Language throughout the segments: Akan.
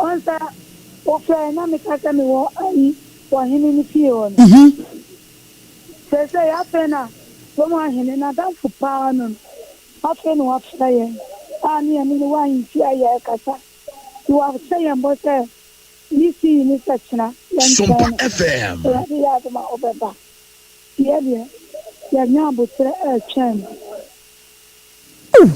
Wɔn sɛ wofrɛ na meka sɛ mewɔ ayi ɔhene no fie hɔ no. Seesei afei na kurom ahene n'adamfo paa no no, afei na wafrɛ yɛn a ne yɛne no wɔ ahemfie a yɛrekasa. Nti wahyɛ yɛn bɔ sɛ ne sii ne sɛ kyena yɛntwɛn Sompa no. FM. Awurade yɛ adom a ɔbɛba. Nti yɛ deɛ yɛanya aboterɛ ɛretwɛn no. Oh!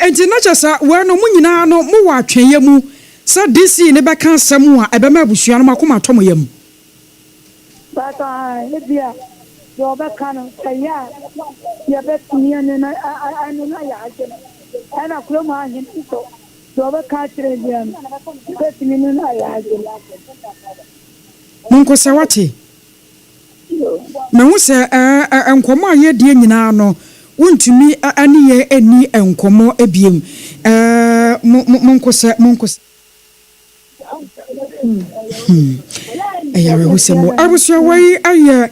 Enti na kyerɛ sɛ wei no mo nyinaa no mowɔ atwɛnyɛ mu sɛ DC no bɛka asɛm a ɛbɛma abusua no mo akoma atɔ mo yam. But ebia deɛ ɔbɛka no sɛ ɛyɛ a yɛbɛtumi ɛne no ɛne no ayɛ adwene. Ɛna kurom ha hene nso deɛ ɔbɛka akyerɛ biara no yɛbɛtumi ne no ayɛ adwene. Monko sɛ wate. Mahu sɛ nkɔmmɔ a yɛredie nyinaa no, wontumi ne yɛn nni nkɔmmɔ biom. Monkosɛ, monkosɛ. Hmm. Ɛyɛ awerɛhosɛm o. Abusua wei yɛ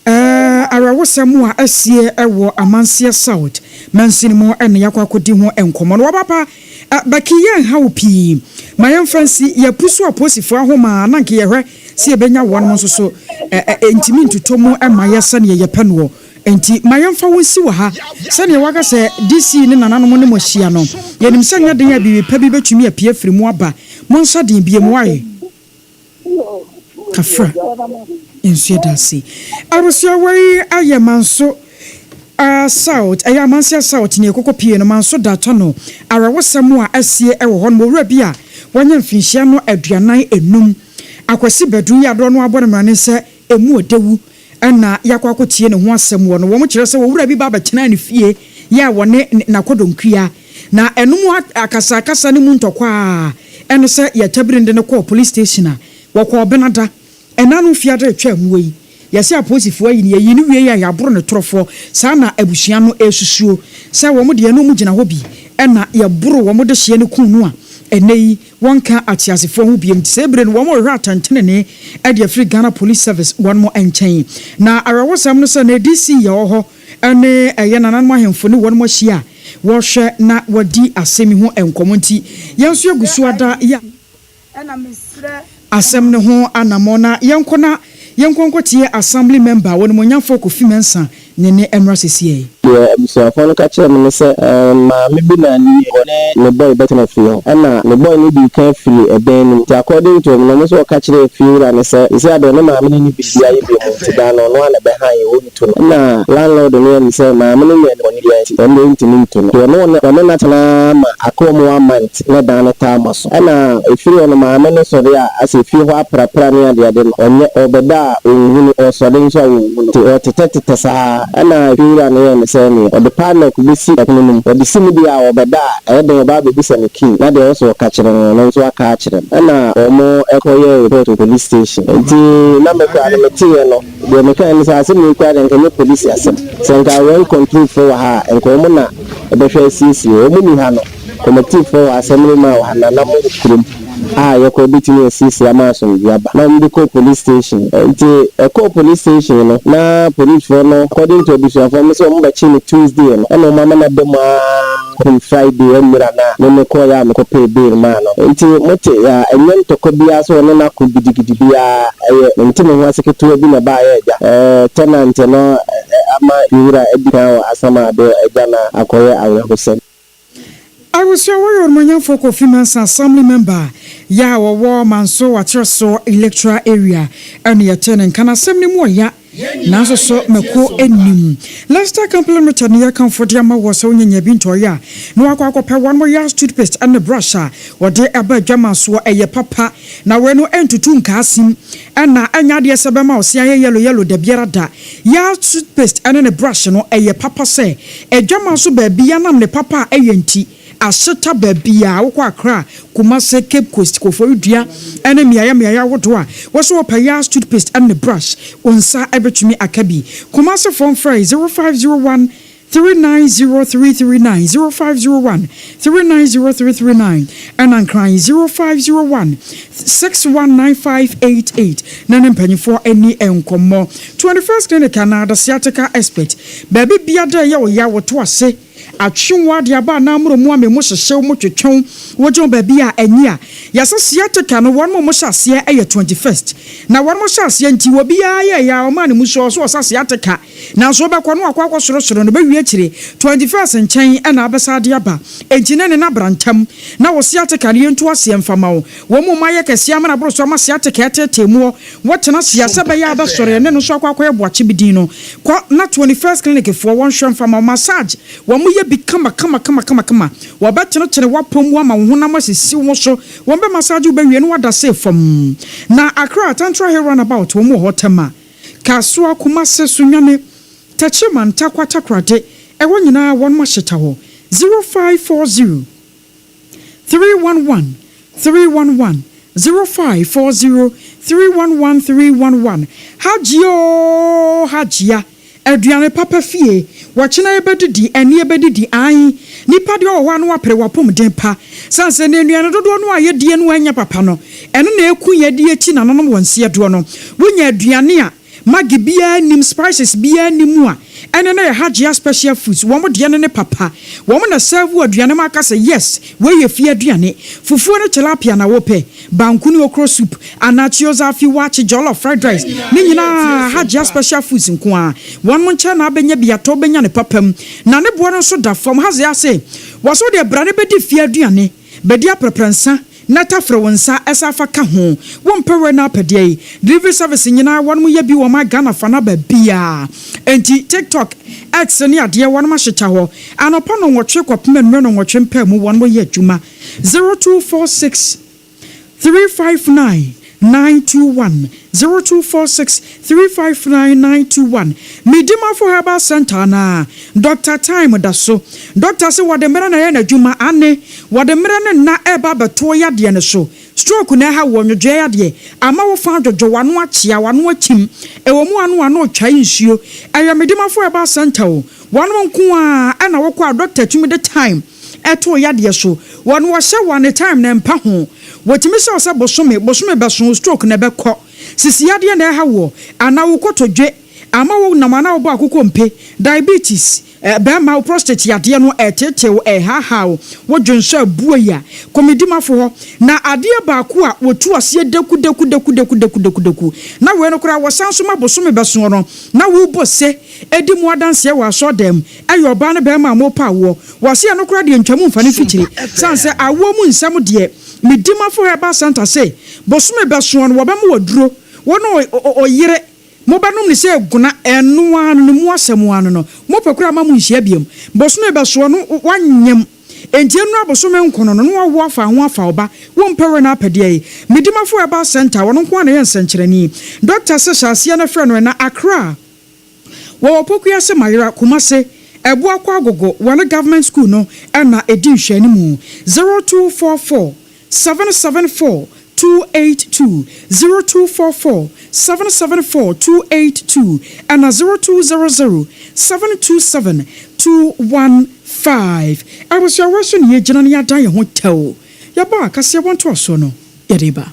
awerɛhosɛm a asie wɔ Amanseɛ South mansini mu na yɛakɔ akɔdi ho nkɔmmɔ no. Wɔba pa Becky yɛnha wo pii. Ma yɛmfa nsi yɛapusu apolisifoɔ ahoma a na anka yɛhwɛ sɛ yɛbɛnya wɔnom nso so ɛ, ɛntumi ntotɔ mu mma yɛ sɛdeɛ yɛpɛ noɔ. Enti ma yɛmfa wo nsi wɔ ha. Sɛdeɛ woaka sɛ DC ne nananom ne mo ahyia no, yɛnim sɛ nyɛ den a biribi pa bi bɛtumi apue afiri mu aba. Monhyɛ den bio mu ae. Kafra, yɛn nso yɛda ase. Abusua wei ayɛ manso. South, ɛyɛ Amansia South nea ɛkokɔ pie no, Manso Datɔ no, awerɛhosɛm a asie wɔ hɔ nom, owura bi a wanya mfinhyia no 45, Akwasi Badu yi adoɔ no abɔ no mmrane sɛ ɛmu ɔdɛwu na yɛakɔ akɔtie ne ho asɛm wɔ no, wɔn kyerɛ sɛ owura bi ba bɛtenaa ne fie yɛ a wɔne n'akɔdɔnkuya na ɛno mu akasakasa no mu ntɔkwa a ɛne sɛ yɛtabiri no de no kɔɔ police station a wɔkɔɔ Benada Ɛna no mfe adɛ retwa amu yi, yɛse apolisifoɔ ayi no, yɛyii no wiei a yɛaboro no torɔfoɔ, saa na abusua no resusuo sɛ wɔn deɛ na wɔn gyina hɔ bi na yɛboro wɔn dehyeɛ no kuu no a ɛnɛ yi wɔnka ateasefoɔ ho biom nti saa bire no wɔn rehwɛ atɛntenenee de afiri Ghana Police Service wɔn nkyɛn. Na awerɛhosɛm no sɛ na DC yɛ wɔ hɔ ne ɛyɛ nananom ahemfo ne wɔn ahyia a wɔrehwɛ na wɔadi asɛm yi ho nkɔmmɔ nti yɛn nso yɛgu so ada yɛ asɛm no ho anammɔn na yɛnkɔ na yɛnkɔ nkɔtie Assembly Member Onimuonyamfoɔ Kofi Mensah ne ne mmra sesiei. Deɛ abusuafoɔ no ka kyerɛɛ me ne sɛ, maame bi na ɔne ne boy bɛtena fie hɔ. Ɛna ne boy no dii kan firii ɛdan no mu. Nti according to wɔn no, wɔn nso wɔka kyerɛɛ fie wura no sɛ, seesei adeɛ ɔne maame no nni biribiara yɛ bio mu nti dan no ɔno ara na ɛbɛhan yɛ, ɔntu no. Ɛna landlord no yɛɛ no sɛ maame no nyɛɛ no bɔne biara nti ɔno deɛ ɔntumi ntu no. Nti ɔne ɔne no atena ara ma aka wɔn one month na dan no taa ma so. Ɛna ɛfiri hɔ no maame no sɔre a asɛ fie hɔ aprapra ne adeade no ɔnyɛ, ɔbɛda a ɔnhunu, ɔsɔre nso a ɔnhunu, nti ɔtetɛtetɛ saa. Ɛna fie wura no yɛɛ no sɛ neɛ ɔde padlock bɛsi ɛpono no mu, ɔde si mu deɛ a ɔbɛda a ɛyɛ den ɔba abɛbisa no key na deɛ ɔwɔ sɛ ɔka kyerɛ no ɔno nso aka akyerɛ no. Ɛna wɔn kɔ yɛɛ report wɔ police station. Nti na me koraa no meteeɛ no deɛ mekaeɛ ne sɛ asɛm wei koraa deɛ nka ɛnyɛ polisi asɛm, sɛ nka rent control foɔ wɔ ha a nka wɔn na ɛbɛhwɛ asiesie, wɔn nni ha no. Kɔmɛtifoɔ wɔ asɛmle mu a wɔ hanana mo kurom a yɛkɔ bɛtumi asiesie ama asomdwoeɛ aba na wɔde kɔɔ police station nti ɛkɔɔ police station no na policefoɔ no according to abusuafoɔ no sɛ wɔn bɛkye no Tuesday no ɛna wɔn ama no ada mu ara kɔpem Friday anwummerɛ no a me mekɔeɛ a mekɔpɛɛ bail maa no nti mote a ɛnyɛ ntɔkwa biara sɛ ɔne no ako gidigidi biara ɛyɛ mente me ho ase ketewa bi na ɛbaeɛ agya ɛɛ tenant no ama fiewura adi kan wɔ Asamado agya no akɔyɛ awerɛhosɛm. Abusua wɔyɛ Onimuonyamfoɔ Kofi Mensah Assembly Member yɛ a wɔwɔ Manso Wakyerɛso Electoral Area ɛna yɛtee ne nka. N'asɛm no mu ɔya nanso so mako nnim. Lester Company Limited ne yɛkamfo de ama woɔ sɛ wonya nya bi ntɔeɛ a na wakɔ akɔpɛ wɔn mo Yas toothpaste ɛne brush a wɔde aba adwaman soɔ ɛyɛ papa na wei no ɛntutu nkaasim ɛna ɛnyɛ adeɛ sɛ ɛbɛma wo se ayɛ yellow yellow dabiara da. Yas toothpaste ɛne ne brush no ɛyɛ papa sɛ Adwaman so baabi a nam ne papa a ɛyɛ nti, ahyeta baabi a wokɔ Accra, Kumase, Cape Coast, Koforidua ne mmeaeɛ mmeaeɛ ahodoɔ a wɔso wɔpɛ Yas toothpaste ne brush, wo nsa bɛtumi aka bi. Kumasefoɔ mfrɛ 0501. 390339, 0501 390339, ɛna Nkran 0501 619588 na ne mpanyinfoɔ ani nkɔmmɔ. 21st Clinic anaa The Sciatica Expert, baabi bia dɛ ɛyɛ wo ya, woto ase atwe wo ade aba anaa mmoro mu ama mu hyehyew mu twetwew wogye wo baabi a anyi a yɛsɛ sciatica no, wɔn mo hyɛ aseɛ ɛyɛ 21st na wɔn mo hyɛ aseɛ nti obiara yɛ yɛ a ɔmaa ne mu so ɔso ɔsa sciatica, nanso wobɛkɔ no akɔ akɔ sorosoro no bɛwie akyire 21st nkyɛn ɛna abɛsa ade aba. Enti ne ne nabra ntam na wɔ sciatica no yɛntu aseɛ mfama wo. Wɔn mu ma yɛ kɛseɛ ama na so ama sciatica ɛtetee muɔ wɔtena sia sɛ bɛyɛ abɛsɔre ne no nso akɔ akɔyɛ boakye bi din no kɔ na 21st Clinic foɔ wɔnhwɛ mfama wo. Massage wɔn mo yɛ bi kama kama kama kama kama, wɔbɛtenetene wapɔm mu ama wo honam asisi wo so. Wɔn bɛ massage wo bɛwie no wada se fam. Na Accra, Tantra Hill Roundabout wɔn wɔ hɔ, Tema, Kasoa, Kumase, Sunyani, Techiman, Tarkwa, Takoradi, ɛwɔ nyinaa wɔn mo ahyeta hɔ. 0540 311 311, 0540 311 311. Hajia o Hajia, aduane papa fie wɔkyena yɛbɛdidi ɛne yɛbɛdidi an nipa deɛ ɔwɔ hɔ a no wapere wapɔmuden pa sanse ne nnuane dodoɔ no a yɛdie no anya papa no, ɛno na ɛku yɛde akyi nananom wɔ nseɛ doɔ no. Wonya aduane a Maggi biara nim, spices biara nim mu a, ɛne no yɛ Hajia Special Foods. Wɔn deɛ no ne papa wɔn na serve aduane mu aka sɛ yes, wei yɛ fie aduane. Fufuo ne tilapia na wɔpɛ, banku ne okro soup anaa tuo zaafi, waakye, jollof, fried rice ne nyinaa, Hajia Special Foods nko a wɔn mo nkyɛn na abɛnya bi atɔ, bɛnya ne papa mu na ne boɔ no nso da fam. Hajia ase wɔso deɛ bra ne bɛdi fie aduane, bɛdi aprɛprɛnsa na tafere wo nsa ɛsa afa ka ho. Wompɛ wei no apɛdeɛ yi, delivery service nyinaa wɔn yɛ bi wɔ ma Ghana fa no baabiaa. Enti TikTok, X ne adeɛ wɔn ahyekyɛ hɔ anɔpa no 8 kɔpem anummerɛ no 8 mpɛ mu wɔn yɛ adwuma. 0246 359 921, 0246 359 921. Medimafo Herbal Center na Dr Time da so. Doctor sɛ wɔde mmerɛ na ɛyɛ n'adwuma ane wɔde mmerɛ ne nna ɛba abɛtoɔ yadeɛ no so. Stroke na ɛha wɔ nwodwoɛ yadeɛ ama wo fa adwodwo, wano akyea, wano akyim, ɛwɔ mu ano ano twae nsuo, ɛyɛ Medimafo Herbal Center o. Wɔn nko a ɛna wɔkɔ a doctor tumi de time ɛto yadeɛ so. Wɔn wɔhyɛ wɔ ne time na mpa ho wɔtumi sɛ ɔsɛ bosome bosome bɛso stroke na ɛbɛkɔ sisi yadeɛ na ɛha wɔ anaa wo kɔtɔdwe ama wo nam anaa wobɔ akokɔ mpe, diabetes, bɛrima wo prostate yadeɛ no ɛtetew ɛhahaw wodwo nso abua yi a, kɔmidimafo hɔ na adeɛ baako a wɔtu aseɛ deku deku deku deku deku deku deku na wei no koraa wɔsan so ma bosome bɛsoɔ no na wobɔ se edi mu adanseɛ wɔ asɔɔdɛm. Ɛyɛ ɔbaa ne bɛrima a mopa awoɔ wɔse ɛno koraa deɛ ntwamu mfa ne fikyiri san sɛ awoɔ mu nsɛm deɛ, Medimafo Herbal Center se bosome bɛsoɔ no wɔbɛma waduro wɔne ɔyere mobɛnom ne sɛ eguna ɛnoa no ne mu asɛm ano no mopɛ koraa ma mo nhyia biam. Bosome bɛsoɔ no wanyam enti enu abosome nkono no na wawo afa ho afa ɔba. Wompɛ wɛ no apɛdeɛ yi, Medimafo Herbal Center wɔno nko a na ɛyɛ nsɛnkyerɛnni. Doctor sɛ hyɛ aseɛ no frɛ no ɛna Accra wɔwɔ Pokuase Mayera, Kumase Ɛboakɔ Agogo wɔne government school no ɛna ɛdi nhwɛani mu. 0244 774 282, 0244 774 282 ɛna 0200 727 215. Abusuawa so ne yɛgyina no yɛadan yɛn ho tɛw yɛbɔ a kaseɛ wɔn ntoasoɔ no yɛde ba.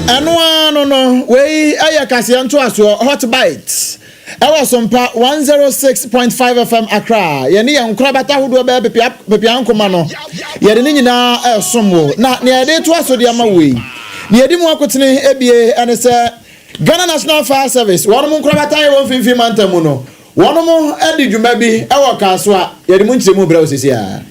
Ɛno ara no, wei ɛyɛ kaseɛ ntoasoɔ Hot Bite ɛwɔ Sompa 106.5 FM Accra. Yɛne yɛn nkorabata ahodoɔ bɛyɛ pepia pepia nkoma no, yɛde ne nyinaa ɛresom wo. Na nea yɛde toa so de ama wo yi, nea yɛdi mu akotene ebie ɛne sɛ Ghana National Fire Service wɔn nkorabata yɛ wɔn mfimfini mantam mu no, wɔn di dwuma bi ɛwɔ Kasoa. Yɛde mu nkyerɛmu brɛ wo sisi a.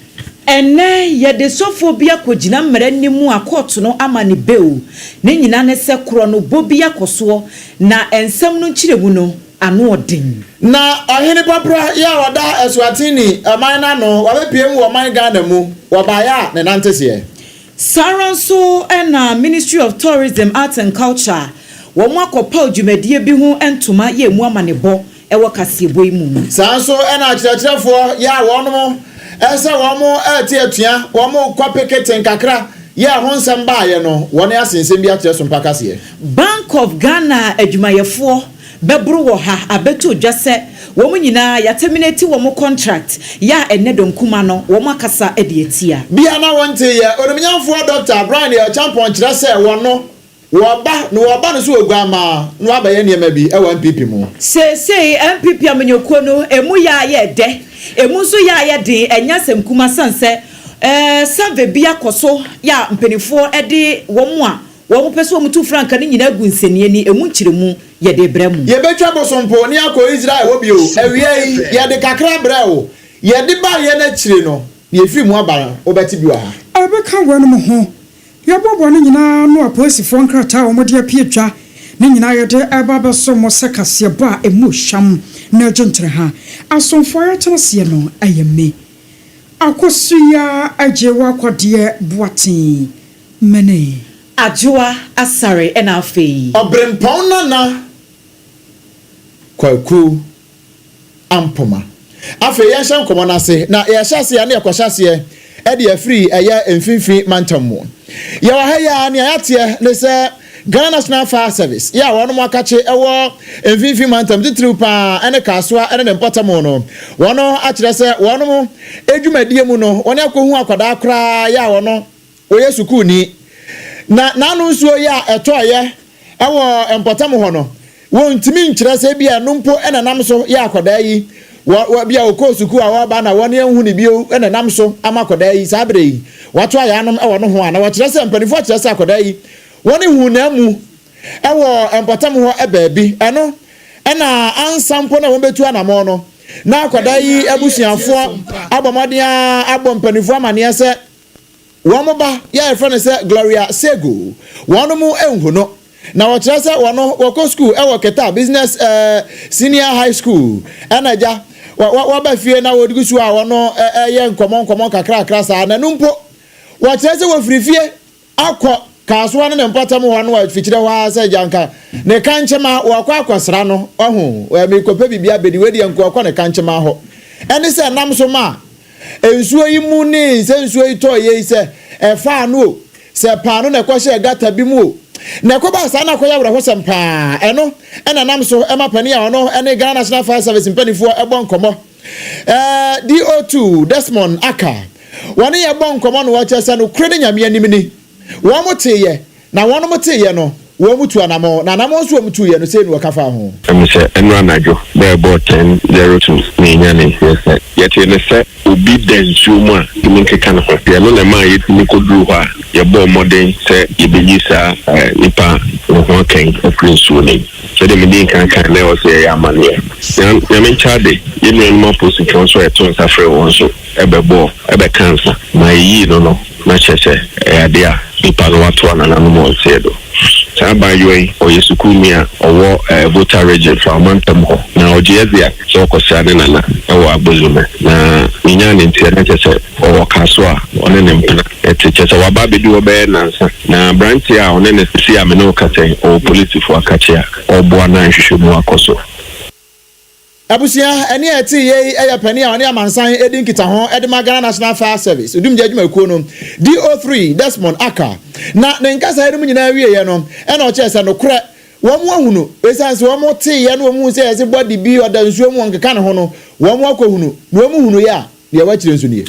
Ɛnɛ yɛde sɔfoɔ bi akɔgyina mmara anim a kɔɔto no ama ne bail. Ne nyinaa ne sɛ korɔ no bɔ bi akɔ soɔ na nsɛm no nkyerɛmu no ano ɔden. Na ɔhene papra yi a ɔda Eswatini ɔman no ano, wabɛpue mu wɔ ɔman Ghana mu, wɔbaeɛ a ne nante seɛ. Saa ara nso na Ministry of Tourism, Arts and Culture wɔn akɔpaw dwumadie bi ho ntoma yɛ mu amanebɔ wɔ kaseɛbɔ yi mu. Saa nso na akyerɛkyerɛfoɔ yɛ a wɔnom sɛ wɔrete atua, wɔrekɔ pekete nkakra, yɛ a ho nsɛm baeɛ no, wɔn ase nsɛm bi akyerɛ so mpa kaseɛ. Bank of Ghana adwumayɛfoɔ bɛboro wɔ ha abɛto dwa sɛ wɔn nyinaa yɛatɛminati wɔn contract yɛ a ɛnnɛ dɔnkuma no wɔn akasa de atia. Bia na wɔntee yɛ, Onimnyamfoɔ Dɔkta Brian Acheampong kyerɛ sɛ wɔno Wɔba, na wɔba no so oguammaa na wabɛyɛ nneɛma bi wɔ NPP mu. Seesei NPP amanyɔkuo no, ɛmu yɛ a yɛ dɛ, ɛmu nso yɛ a yɛ den, ɛnyɛ asɛm kuma sane sɛ survey bi akɔ so yɛ a mpaninfoɔ de wɔn a wɔn pɛ sɛ wɔn tu franka no nyinaa gu nsɛnniɛ ni, ɛmu nkyerɛmu yɛde rebrɛ mo. Yɛbɛtwa bosompo ne akɔ Israel hɔ bio. Awia yi, yɛde kakra brɛɛ wo. Yɛde baeɛ no akyire no, deɛ ɛfiri mu aba no, wobɛte bi wɔ ha. Ɛbɛka weinom ho Yɛboaboa ne nyinaa ano apolisifoɔ nkrataa a wɔde apue dwa ne nyinaa yɛde reba abɛso mo sɛ kaseɛbɔ a ɛmu hwam na ɛgye ntereha. Asomfoɔ a yɛatena aseɛ no yɛ me Akosua Agyewa Kwadeɛ Boateng Mene. Adwoa Asare ɛna afei. Ɔberempɔn Nana Kwaku. Ampoma. Afei yɛnhyɛ nkɔmmɔ no ase, na yɛhyɛ aseɛ a na yɛkɔhyɛ aseɛ de afiri ɛyɛ mfimfini mantam mu. Yɛwɔ ha yi ara, nea yɛateɛ ne sɛ Ghana National Fire Service yɛ a wɔnom akakye wɔ mfimfini mantam titiriw pa ara ne Kasoa ne ne mpɔtam no, wɔn akyerɛ sɛ wɔnom dwumadie mu no wɔn akɔhu akwadaa koraa yɛ a wɔn Ɔyɛ sukuuni, na n'ano nsuo yi a ɛtɔeɛ wɔ mpɔtam hɔ no, wɔntumi nkyerɛ sɛ ebia ɛno mpo na ɛnam so yɛ akwadaa yi. Wɔ, wɔ, ebia ɔkɔɔ sukuu a ɔreba na wɔn anhu no bio na ɛnam so ama akwadaa yi saa berɛ yi. Wɔato ayaanom wɔ no ho a, na wɔkyerɛ sɛ, mpanimfoɔ kyerɛ sɛ akwadaa yi, wɔn huu n'amu wɔ mpɔtam hɔ baabi. Ɛno na ansa mpo na wɔbɛtu anammɔn no, na akwadaa yi abusuafoɔ abɔ mmɔden ara abɔ mpanimfoɔ amaneɛ sɛ, Wɔn ba yi a yɛfrɛ no sɛ Gloria Sego, wɔn mo nhu no. Na wɔkyerɛ sɛ wɔn wɔkɔ sukuu wɔ Keta Business Senior High School. Ɛna agya, wɔba fie na wɔgu so a wɔn yɛ nkɔmɔ nkɔmɔ nkakrakra saa. Na ɛno mpo, wɔkyerɛ sɛ wɔfiri fie akɔ Kasoa ne ne mpɔtam hɔ no afikyire hɔ ara sɛ agya nka ne kankyema wɔkɔ akɔsra no. Wahu, merekɔpɛ biribi abɛdi, wei deɛ nka ɔkɔ ne kankyema hɔ. Ɛne sɛ nam so ma Nsuo yi mu ne sɛ nsuo yi tɔɔ yei sɛ ɛfaa no o, sɛ ɛpaa no na ɛkɔhyɛɛ gata bi mu o. Na ɛkɔbaa saa na akɔyɛ awerɛhosɛm paa. Ɛno na ɛnam so ma panin a ɔno ne Ghana National Fire Service mpanimfoɔ bɔ nkɔmmɔ, DO2 Desmond Akah, wɔne yɛn bɔ nkɔmmɔ na wɔkyerɛ sɛ nokorɛ ne Nyame anim ni, wɔn teeɛ Na wɔnom teeɛ no, wɔn tuu anamɔn, na anamɔn nso wɔn tuiɛ no, sei na wɔka faa ho. Ɛne sɛ, ɛnnora anadwo bɛɛbɔ 10:02 na yɛnyaa ne nteɛ sɛ, yɛtee no sɛ obi da nsuo mu a tumi nkeka ne ho. Ɛno na ɛmaa yɛtumi kɔduruu hɔ a yɛbɔɔ mmɔden sɛ yɛbɛyi saa nipa a ne ho aka yi afiri nsuo no mu. Sɛdeɛ medii nkan kaeɛ no, na ɛwɔ sɛ yɛyɛ amanneɛ. Nyame nkyɛ ade, yɛn nuanom apolisifoɔ nso a yɛtoo nsa frɛɛ wɔn nso bɛbɔɔ bɛkaa nsa ma yɛyii no no, na kyerɛ sɛ ɛyɛ ade a nipa no watoa nananom wɔn nseɛ do. Saa abaayewa yi, ɔyɛ sukuuni a ɔwɔ Volta Region, Faa mantam hɔ, na ɔgye adzi a sɛ ɔkɔsera ne nana wɔ Agbozome, na menyaa ne nteɛ na kyerɛ sɛ ɔwɔ Kasoa a ɔne ne mpena te, kyerɛ sɛ waba abɛdu hɔ bɛyɛ nnansa, na aberanteɛ a ɔne no te a me ne wo kasa yi, ɔwɔ polisifo akakye a ɔreboa na nhwehwɛmu akɔ so. Abusua, ɛnne a ɛtee yei yɛ panin a ɔne amansan di nkitaho de ma Ghana National Fire Service odumgya adwumakuo no, DO3 Desmond Akah. Na ne nkasaeɛ no mu nyinaa wieeɛ no, ɛna ɔkyerɛɛ sɛ nokorɛ wɔn ahunu, ɛsiane sɛ wɔn teeɛ na wɔn huu sɛ yɛse body bi ɔda nsuo mu ɔnkeka ne ho no, wɔn akɔhunu, na wɔn hunuiɛ a, Deɛ ɛwɔ akyire nso nie.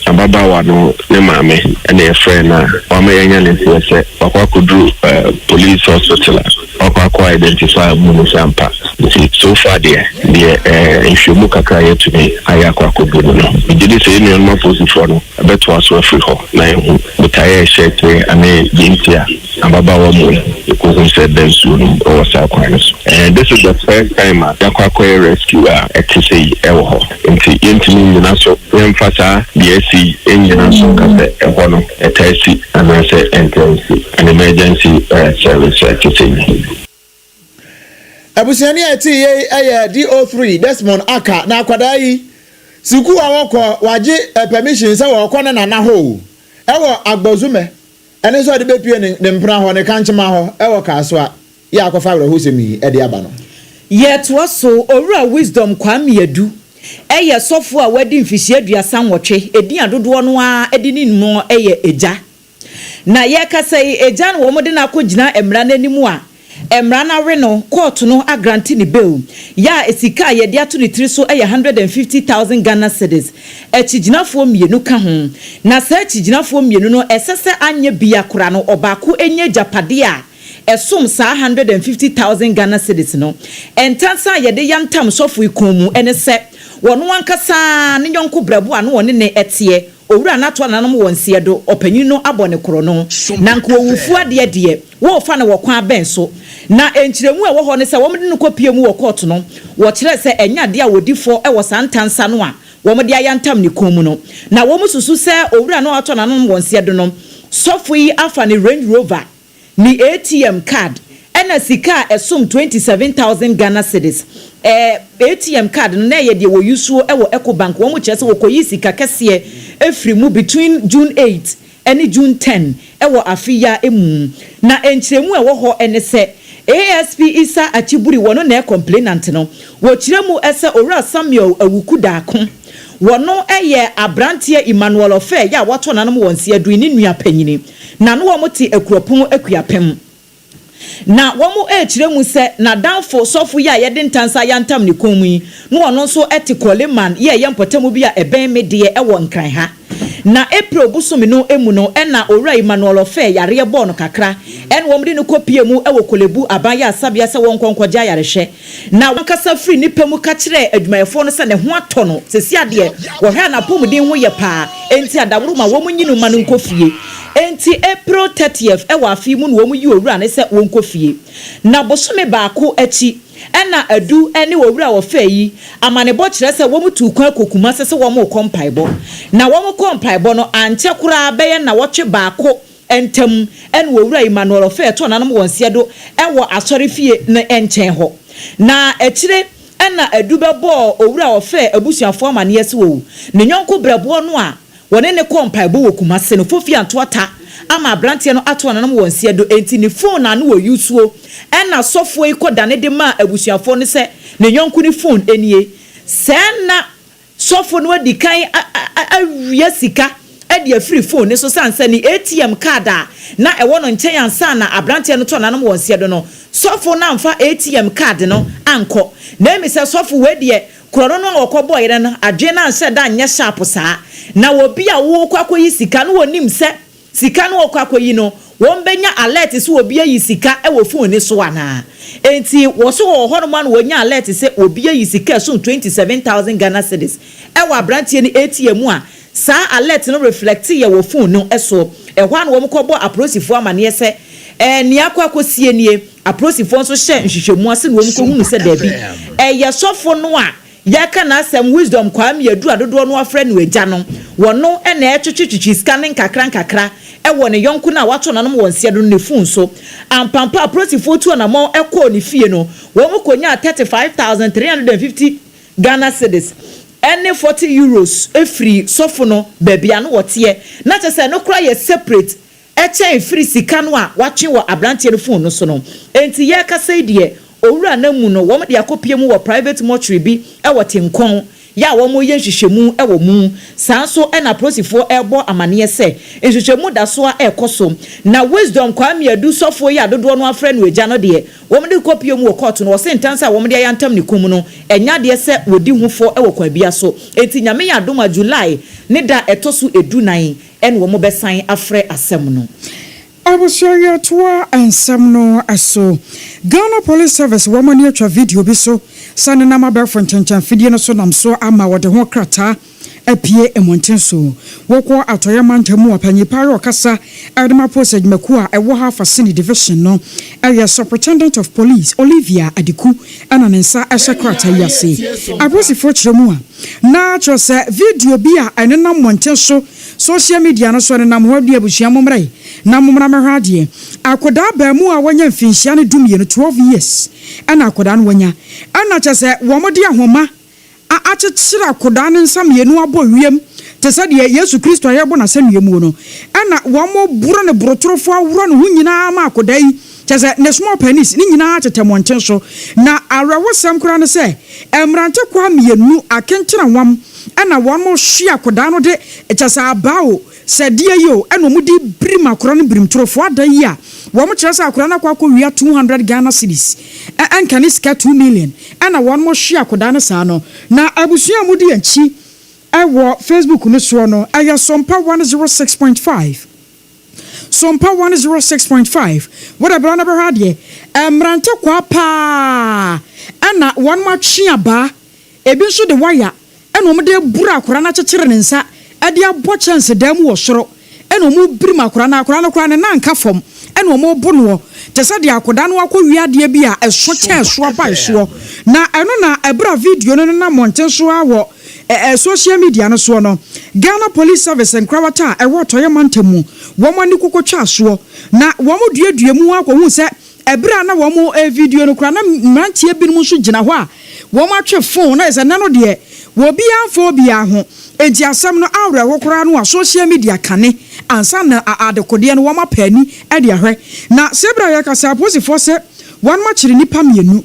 Ababaawa no ne maame na yɛfrɛɛ no a wama yɛanya ne nteɛ sɛ wakɔ akɔduru police hospital a wakɔ akɔ identify amu no sɛ ampa. Nti so far deɛ, deɛ nhwehwɛmu kakra a yɛatumi ayɛ akɔ akɔduru no no, megye di sɛ yɛn nuanom apolisifoɔ no bɛtoa so afiri hɔ na yɛahu botaeɛ a ɛhyɛ akyire ne deɛ nti a ababaawa mu no yɛkɔhuu sɛ ɛda nsuo no mu wɔ saa kwan no so. This is the first time a yɛakɔ akɔyɛ rescue a ɛte sei wɔ hɔ. Nti yɛntumi nnyina so yɛmfa saa deɛ asi yi nnyina so nka sɛ ɛhɔ no ɛtaa si anaasɛ ɛntaa nsi, an emergency service a ɛte sɛ yi. Abusuani a ɛtee yei yɛ DO3 Desmond Aka na akwadaa yi, sukuu a ɔkɔ wagye permission sɛ ɔrekɔ ne nana hɔ o, ɛwɔ Agbozume, ɛne sɛ ɔde bɛpue ne mpena hɔ, ne kankyema hɔ wɔ Kasoa. Yɛ a akɔfa awerɛhosɛm yi de aba no. Yɛtoa so, Owura Wisdom Kwame Adu. yɛ sɔfoɔ a wadi mfihyia 38, edin a dodoɔ no ara de nim no yɛ Agya. Na yɛrekasa yi, Agya na wɔde no akɔgyina mmara no anim a mmara no awe no, kɔɔto no agrante no bail, yɛ a sika a yɛde ato ne tiri so yɛ 150,000 Ghana cedis. Akyigyinafoɔ mmienu ka ho. Na saa akyigyinafoɔ mmienu no, ɛsɛ sɛ anyɛ biara koraa no, ɔbaako nya agyapadeɛ a ɛsom saa 150,000 Ghana cedis no. Ntansa a yɛde yantam sɔfo yi kɔn mu ne sɛ, ɔno ankasa ne yɔnko brɛbo a na ɔne no teɛ, Owura no ato ananom wɔ nseɛ do, ɔpanyin no abɔ no korɔno. Na nka owufoɔ adeɛ deɛ, worefa no wɔ kwan bɛn so? Na nkyerɛmu a ɛwɔ hɔ ne sɛ wɔde no kɔpue mu wɔ kɔɔto no, wɔkyerɛɛ sɛ ɛnyɛ adeɛ a wɔdi fɔ wɔ saa ntansa no a wɔde ayantam ne kɔn mu no. Na wɔsusu sɛ owura no a watɔ n'anom wɔ nseɛ do no, sɔfo yi afa ne Range Rover Ne ATM card ɛna sika a ɛsom 27,000 Ghana cedis. Ɛɛ ATM card no na ɛyɛ deɛ wɔ usuo ɛwɔ Ecobank. Wɔn kyerɛ sɛ wɔkɔyii sika kɛseɛ ɛfiri mu between June 8 ɛne June 10 ɛwɔ afe yi ara mu. Na nkyerɛmu a ɛwɔ hɔ ɛne sɛ ASP Issa Achiburi wɔno na ɛyɛ complainant no. Wɔkyerɛ mu ɛsɛ Owura Samuel Awuku Daako. Wɔno yɛ abranteɛ Emmanuel Ɔfɛɛ yɛ a watɔ nanom wɔ Nseadui ne nua panyini. Na no wɔn te Akuropɔn Akuapem. Na wɔn rekyerɛ mu sɛ n'adamfo sɔfo yi a yɛde ntansa ayantam ne kɔn mu yi, no ɔno nso te Korleman yi a ɛyɛ mpɔtamu bi a ɛbɛn me deɛ wɔ Nkran ha. Na April bosome no mu no na Owura Emmanuel Ɔfɛɛ yareɛ bɔɔ no kakra ɛna wɔn de no kɔ pie mu wɔ Korlebu Aban Ayaresabea sɛ wɔnkɔ nkɔgye ayarehwɛ. Na wankasa firi ne pɛ mu ka kyerɛɛ adwumayɛfoɔ no sɛ ne ho atɔ no, seesei adeɛ, wɔhwɛ a n'apɔmuden ho yɛ paa, enti adaworo ma wɔnyi no mma no nkɔ fie. Enti April 30th wɔ afe yi mu na wɔyii owura no sɛ wɔnkɔ fie. Na bosome baako akyi na Adu ne owura a wɔfɛɛ yi amanebɔ kyerɛ sɛ wɔtuu kwan kɔ Kumase sɛ wɔrekɔ mpaebɔ. Na wɔkɔɔ mpaebɔ no, ankyɛ koraa bɛyɛ nnawɔtwe baako ntam na Owura Emmanuel Ofei too nanom wɔn nseɛ do wɔ asɔrefie no nkyɛn hɔ. Na akyire na Adu bɛbɔɔ Owura Ofei abusuafoɔ amaneɛ sɛ wawu. Ne yɔnko brɛboɔ no a wɔne no kɔɔ mpaebɔ wɔ Kumase no, Fofi Antoata ama abranteɛ no ato nanom wɔn nseɛ do, enti ne phone a na ɔusuo na sɔfoɔ yi kɔdane de maa abusuafoɔ no sɛ ne yɔnko no phone nie. Sɛɛ na Sɔfo no adi kan awia sika de afiri fon no so sane sɛ ne ATM card a na ɛwɔ no nkyɛn ansa na aberanteɛ no tɔ n'anom wɔ nseɛ do no, sɔfo no amfa ATM card no ankɔ. Na emi sɛ sɔfo wei deɛ korɔno no a ɔkɔbɔeɛ no no adwene no anhyɛ da anyɛ sharp saa. Na obi a worekɔ akɔyi sika no ɔnim sɛ Sika no wɔkɔ akɔyi no, wɔn bɛnya alert sɛ obi ayi sika wɔ phone no so anaa? Enti wɔ so wɔwɔ hɔnom a na wɔnya alert sɛ obi ayi sika ɛsom 27,000 Ghana cedis wɔ abranteɛ no ATM mu a, saa alert no reflect yɛ wɔ phone no so. Ɛhɔ a na wɔn kɔ bɔ aprosifoɔ amaneɛ sɛ ɛɛ nea akɔ akɔsie nie. Aprosifoɔ nso hyɛɛ nhwehwɛmu ase na wɔn kɔ hunu sɛ daabi, ɛyɛ sɔfo no a Yɛreka n'asɛm, Wisdom Kwame Adu a dodoɔ no ara frɛ no Agya no, wɔno na ɛretwetwetwetwe sika no nkakra nkakra wɔ ne yɔnko no a wato n'anom wɔ nseɛ do no ne fon so. Ampampa apolisifoɔ tuu anamɔn kɔɔ ne fie no, wɔn kɔnyaa 35,350 Ghana cedis ne 40 Euros firii sɔfo no baabi a na ɔteɛ. Na kyerɛ sɛ ɛno koraa yɛ separate Ɛkyɛn firi sika no a watwe wɔ abranteɛ no phone no so no. Enti yɛrekasa yi deɛ, owura no amu no wɔn de akɔpie mu wɔ private mortuary bi wɔ Tenkɔn yɛ a wɔreyɛ nhwehwɛmu wɔ mu. Saa nso na apolisifoɔ rebɔ amaneɛ sɛ nhwehwɛmu da so ara rekɔ so. Na Wisdom Kwame Adu sɔfoɔ yi a dodoɔ no ara frɛ no Agya no deɛ, wɔn de rekɔpie mu wɔ kɔɔto no, wɔse ntansa a wɔn de ayantam ne kɔn mu no, ɛnyɛ adeɛ sɛ wɔdi ho fɔ wɔ kwan biara so. Enti Nyame yɛ adom a July ne da a ɛtɔ so du-nan Ɛna wɔbɛsan afrɛ asɛm no. Abusua yɛtoa nsɛm no so. Ghana Police Service wɔn ani atwa video bi so sɛ nenam abɛɛfo nkyɛnkyɛn afidie no so nam so ama wɔde ho krataa apue mmɔnten so. Wokɔ Atɔeɛ mantam mu a panyin paa yɛ ɔkasa de ma polisi adwumakuo a ɛwɔ ha Fasini Division no yɛ Superintendent of Police Olivia Adiku na ne nsa hyɛ krataa yi ase. Apolisifoɔ kyerɛ mu a na kyerɛ sɛ video bi a ɛnenam mmɔnten so Social media no so ɛnenam hɔ di abusua mommra yi na mommra mmɛhwɛ adeɛ. Akwadaa abaamuwa a wanya mfinhyia no dumienu, 12 years, ɛna akwadaa no wanya. Ɛna kyerɛ sɛ wɔde ahoma a akyekyere akwadaa no nsa mmienu abɔ wiem te sɛ deɛ Yesu Kristo a yɛrebɔ no asɛnnua muo no. Ɛna wɔboro no borotorofoɔ aworɔ ne ho nyinaa ma akwadaa yi. Kyerɛ sɛ, ne small penis ne nyinaa tetɛ mmɔnten so. Na awerɛhosɛm koraa ne sɛ, mmerantekwaa mienu, akentenanwam, ɛna wɔn hwe akodaa no de, kyerɛ sɛ abaa o, sɛ deɛ yi o, ɛna wɔn de birim akora no birim torofoɔ ada yi a, wɔn kyerɛ sɛ akora no akɔ akɔwia 200 Ghana cedis, ɛ ɛnka ne sika 2 million, ɛna wɔn hwe akodaa no saa no. Na abusua a modi yɛn akyi wɔ Facebook no soɔ no, ɛyɛ Sompa 106.5. Sompa 106.5, Wode bra na bɛhwɛ adeɛ, mmerante kwaa paa ɛna wɔn atwe abaa, ebi nso de waya ɛna wɔn de aburu akwadaa no akyekyere ne nsa ɛde abɔ kyɛnsedan mu wɔ soro ɛna wɔn rebirim akwadaa no, akwadaa no koraa ne nan nka fam ɛna wɔn rebo noɔ te sɛ deɛ akwadaa no akɔ wia adeɛ bi a ɛso kyɛn so abae soɔ. Na ɛno na ɛberɛ a video no nenam mmɔnten so ara wɔ Social media no soɔ no, Ghana Police Service nkorabata a ɛwɔ Atɔeɛ Mantam mu, wɔn ani kokotwaa soɔ, na wɔn duadua mu ara kɔhuu sɛ ɛberɛ a na wɔn revideo no koraa na mmeranteɛ binom nso gyina hɔ a wɔn atwe phone, na ayɛ sɛ nnɛ no deɛ obiara mfa obiara ho, enti asɛm no awerɛho koraa no a social media kane ansa na adekodeɛ no wɔn apɛ ani de ahwɛ. Na sɛ berɛ a yɛrekasa apolisifoɔ sɛ wɔn akyere nnipa mmienu.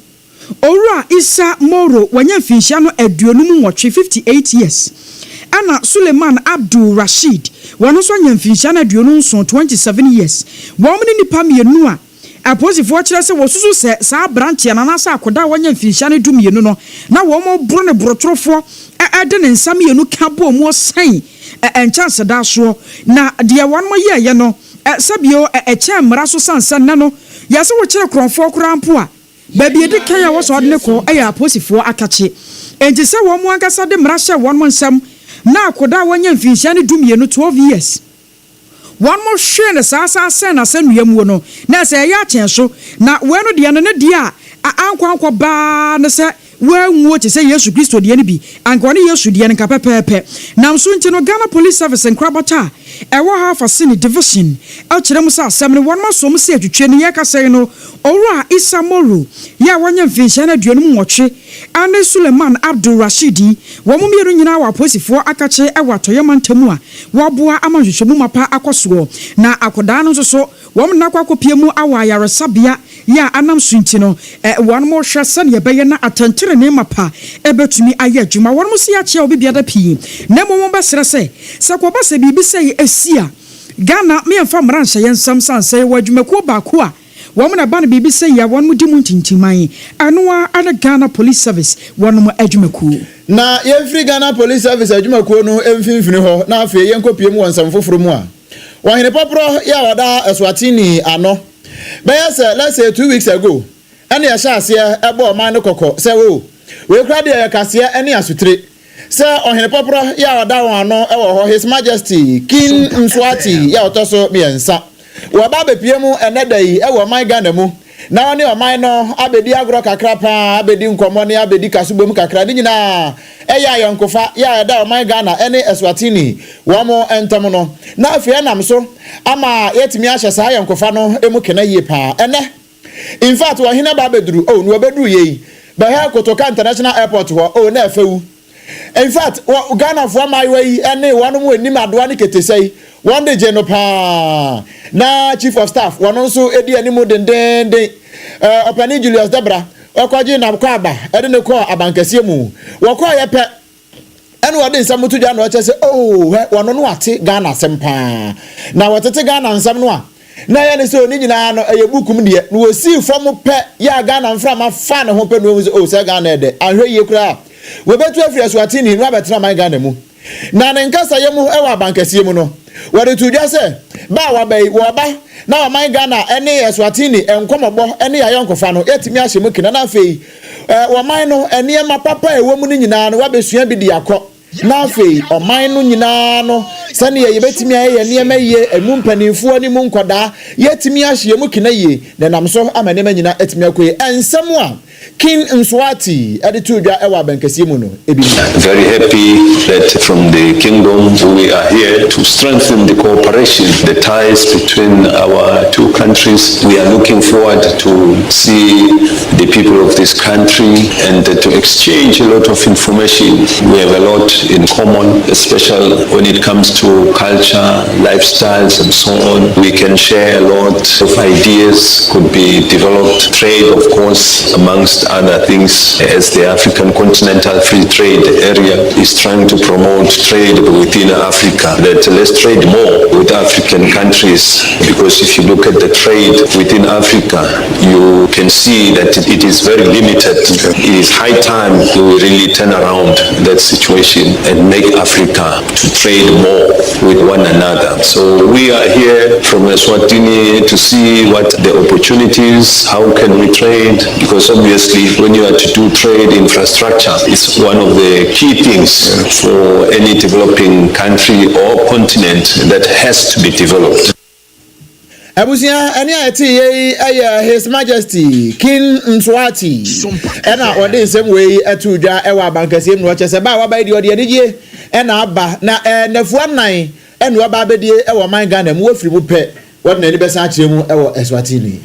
Owura Issa Moro wanya mfinhyia no aduonum nwɔtwe, 58 years, ɛna Suleiman Abdul Rasheed wɔno nso anya mfinhyia no 27, 27 years. Wɔn ne nnipa mmienu a apolisifoɔ kyerɛ sɛ wɔsusu sɛ saa abranteɛ no anaasɛ akodaa a wanya mfinhyia no dumienu no na wɔboro no borotorofoɔ de ne nsa mmienu ka bɔɔ mu ɔsɛn nkyɛnsedan soɔ na deɛ wɔn yɛeɛ no sɛbio ɛkyɛn mmara so sane sɛ nnɛ no yɛse wokyere korɔmfoɔ koraa mpo a Baabi a edi kan a wɔsɔ ɔde no kɔ yɛ apolisifoɔ akakye. Enti sɛ wɔn ankasa de mmara hyɛ wɔn nsam na akwadaa a wanya mfinhyia no dumienu, 12 years, wɔn hwee no saa saa sɛn n'asɛnnua muo no, na ɛsɛ ɛyɛ akyɛn so. Na wei no deɛ no, ne deɛ a ankɔ ankɔ baa ne sɛ wanwuo te sɛ Yesu Kristo deɛ no bi, anka ɔne Yesu deɛ no nka pɛpɛɛpɛ. Nam so nti no, Ghana Police Service nkorabata a ɛwɔ Half Assini Division kyerɛ mu sɛ asɛm no wɔn asom sɛ atwitwe ne yɛkasa yi no Owura Issa Moro yi a wanya mfinhyia no 58 ne Suleiman Abdul Rasheed yi, wɔn mmienu nyinaa wɔ apolisifoɔ akakye wɔ Atɔeɛ mantam a wɔaboa ama nhwehwɛmu mapa akɔ soɔ. Na akwadaa no nso so, wɔn nna akɔ akɔpie mu awɔ ayaresabea yi a anam so nti no, wɔn rehwɛ sɛdeɛ ɛbɛyɛ na atɛntenenee mapa bɛtumi ayɛ adwuma. Wɔn se yɛakyea obi biada pii, na mmom wɔbɛsrɛ sɛ, sɛ kɔba sɛ biribi sɛi asi a, Ghana me yɛnfa mmara nhyɛ yɛn nsam sane sɛ yɛwɔ adwumakuo baako a wɔn na ɛba no biribi sɛ yi a wɔn di mu ntintiman, ɛno ara ne Ghana Police Service wɔnom adwumakuo. Na yɛmfiri Ghana Police Service adwumakuo no mfimfini hɔ na afei yɛnkɔpue mu wɔ nsɛm foforɔ mu a Ɔhene Pɔporɔ yi a ɔda Eswatini ano bɛyɛ sɛ let's say 2 weeks ago ɛne ɛhyɛ aseɛ ɛbɔ ɔman no kɔkɔ sɛ o wei koraa deɛ yɛ kaseɛ ne asotire Sɛ ɔhene pɔporɔ yɛ a ɔda wɔn ano wɔ hɔ, His Majesty King Mswati yɛ a ɔtɔ so miɛnsa. Wɔba abɛpue mu ɛnnɛ da yi wɔ ɔman Ghana mu na wɔne ɔman no abɛdi agorɔ kakra pa ara, abɛdi nkɔmmɔ ne abɛdi kasobom kakra. Ne nyinaa yɛ ayɔnkofa yɛ a ɛda ɔman Ghana ne Eswatini wɔn ntam no. Na afei ɛnam so ama yɛatumi ahyɛ saa ayɔnkofa no mu kena yie pa ara. Ɛnnɛ In fact ɔhene ba abɛduru oh na ɔbɛduru yei bɛhɛ Kotoka International Airport hɔ oh na ɛfɛ wu. In fact wɔ Ghanafoɔ mmaayewa yi ne wɔnom ɛnim adoa ne ketesɛ yi wɔn de gye no paa. Na Chief of Staff wɔn nso ɛdi anim dendeenden. Eh, Ɔpanin Julius Debra ɔkɔgye Nabkɔ aba ɛde no kɔɔ abankɛseɛ mu. Wɔkɔɔyɛ pɛ Ɛna ɔde nsɛm to dwa na ɔkyerɛ sɛ oh hwɛ wɔno no ate Ghana asɛm paa. Na wɔtete Ghana nsɛm no a na ɛyɛ ne sɛ ne nyinaa no ɛyɛ book mu deɛ. Na wɔsii fam pɛ yɛ a Ghana mframa faa ne ho pɛ na wɔhu sɛ oh sɛ Ghana ɛdɛ. Anhwɛ yie koraa a wɔbɛtu afiri Eswatini na wɔabɛtena man Ghana mu. Na ne nkasayɛ mu wɔ abankɛseɛ mu no wɔde too dwa sɛ ba a wɔaba yi wɔreba na ɔman Ghana ne Eswatini nkɔmɔbɔ ne ayɔnkofa no yɛatumi ahyɛ mu kena na afei Ɔman no, nneɛma papa a ɛwɔ mu no nyinaa no, woabɛsua bi de akɔ. Na afei, ɔman no nyinaa no, sɛdeɛ yɛbɛtumi ayɛ yɛn nneɛma yie, ɛmu mpanimfoɔ ne mu nkwadaa, yɛatumi ahyɛ yɛn mu kena yie, na ɛnam so ama nneɛma nyinaa atumi akɔ yie. Nsɛm a King Mswati de too dwa wɔ abankɛseɛ mu no bi ni. Very happy that from the kingdom we are here to strengthen the cooperation, the ties between our two countries. We are looking forward to see the people of this country and to exchange a lot of information. We have a lot in common, especially when it comes to culture, lifestyles and so on. We can share a lot of ideas, could be developed. Trade, of course, amongst other things, as the African Continental Free Trade Area is trying to promote trade within Africa, that let's trade more with African countries, because if you look at the trade within Africa, you can see that it is very limited. It is high time we really turn around that situation and make Africa to trade more with one another. So we are here from Eswatini to see what the opportunities, how can we trade, because obviously when you are to do trade, infrastructure is one of the key things for any developing country or continent that has to be developed. Abusua, ɛne a ɛte yɛ yi yɛ His Majesty King Mswati ɛna ɔde nsɛm wei ɛto dwa ɛwɔ abankɛseɛ mu na ɔkyɛ sɛ ba a waba yi deɛ ɔde anigye ɛna aba na ɛɛ nnafua nnan ɛna waba abɛdie ɛwɔ ɔman Ghana mu wafiri mu pɛ wɔde n'ani bɛsan akyerɛ mu ɛwɔ Eswatini.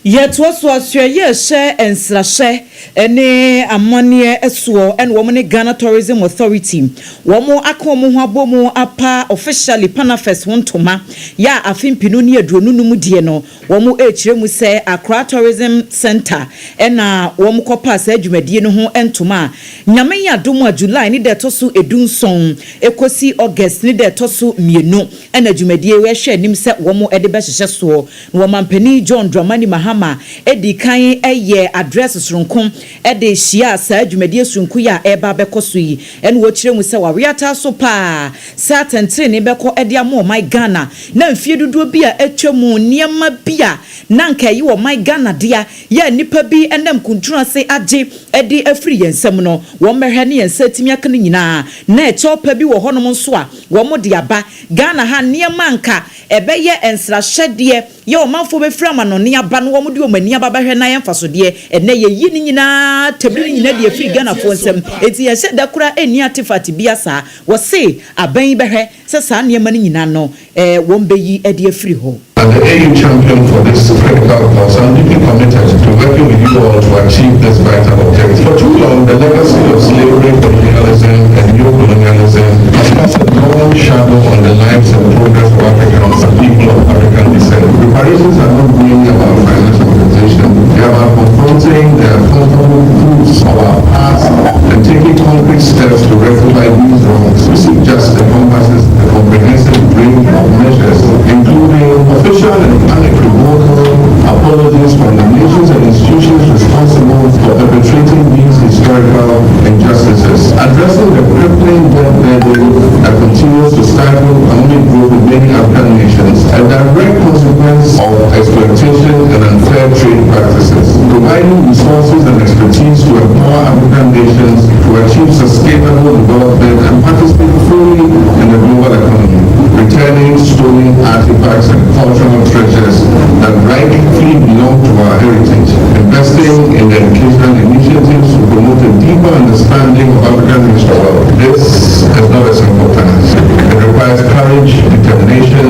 Yɛtoa so asoɛeɛ ɛhyɛ nsrahyɛ ne amanneɛ soɔ ɛna wɔn ne Ghana Tourism Authority wɔn aka wɔn ho abɔ mu apa officially Panafest ho ntoma yɛ a afe mpinu ne aduonu num deɛ no wɔn rekyerɛ mu sɛ Accra Tourism Centre ɛna wɔn kɔpaa saa dwumadie no ho ntoma a Nyame yɛ adom a July ne da ɛtɔ so edu nson ɛkɔsi August ne da ɛtɔ so mmienu ɛna dwumadie yi wɔhwɛ anim sɛ wɔn de bɛhyehyɛ soɔ. Na Ɔmampanin John Dramani Mahama dii kan yɛɛ address soronko de hyiaa saa dwumadie soronko yi a ɛreba abɛkɔ so yi ɛna wɔkyerɛ mu sɛ wɔawe ataa so paa sɛ atɛntenenee bɛkɔ de ama ɔman Ghana na mfie dodoɔ bi a atwa mu nneɛma bi a na anka ɛyɛ ɔman Ghana dea yɛ a nnipa bi nam kuntunu ase agye de afiri yɛn nsam no, wɔmmɛhwɛ ne yɛn nsa atumi aka no nyinaa. Na ɛkyɛw pa bi wɔ hɔnom nso a wɔde aba Ghana ha, nneɛma a anka ɛbɛyɛ nsrahyɛdeɛ yɛ ɔmanfoɔ bɛfiri amanɔne aba na wɔde wɔn ani aba bɛhwɛ na ayɛ mfasodeɛ. Ɛnnɛ yɛyi ne nyinaa, tabiri no nyinaa de afiri Ghanafoɔ nsam. Enti yɛnhyɛ da koraa nni artefact biara saa. Wɔse aban yi bɛhwɛ sɛ saa nneɛma no nyinaa no wɔbɛyi de afiri hɔ. As the AU champion for this critical cause, I'm deeply committed to working with you all to achieve this vital objective. For too long, the legacy of slavery, colonialism, and neo-colonialism has cast a long shadow on the lives and progress of Africans and people of African descent. Reparations are not merely about financial compensation. They are about confronting the uncomfortable truths of our past and taking concrete steps to rectify these wrongs. We seek justice encompasses a comprehensive range of measures, including official and unequivocal apologies from the nations and institutions responsible for perpetrating these historical injustices, addressing the crippling debt burden that continues to stifle economic growth in many African nations, a direct consequence of exploitation and unfair trade practices, providing resources and expertise to empower African nations to achieve sustainable development and participate fully in the global economy, returning stolen artifacts and cultural treasures that rightfully belong to our heritage, investing in educational initiatives to promote a deeper understanding of African history. This is not a simple task. It requires courage, determination,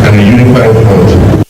and a unified front.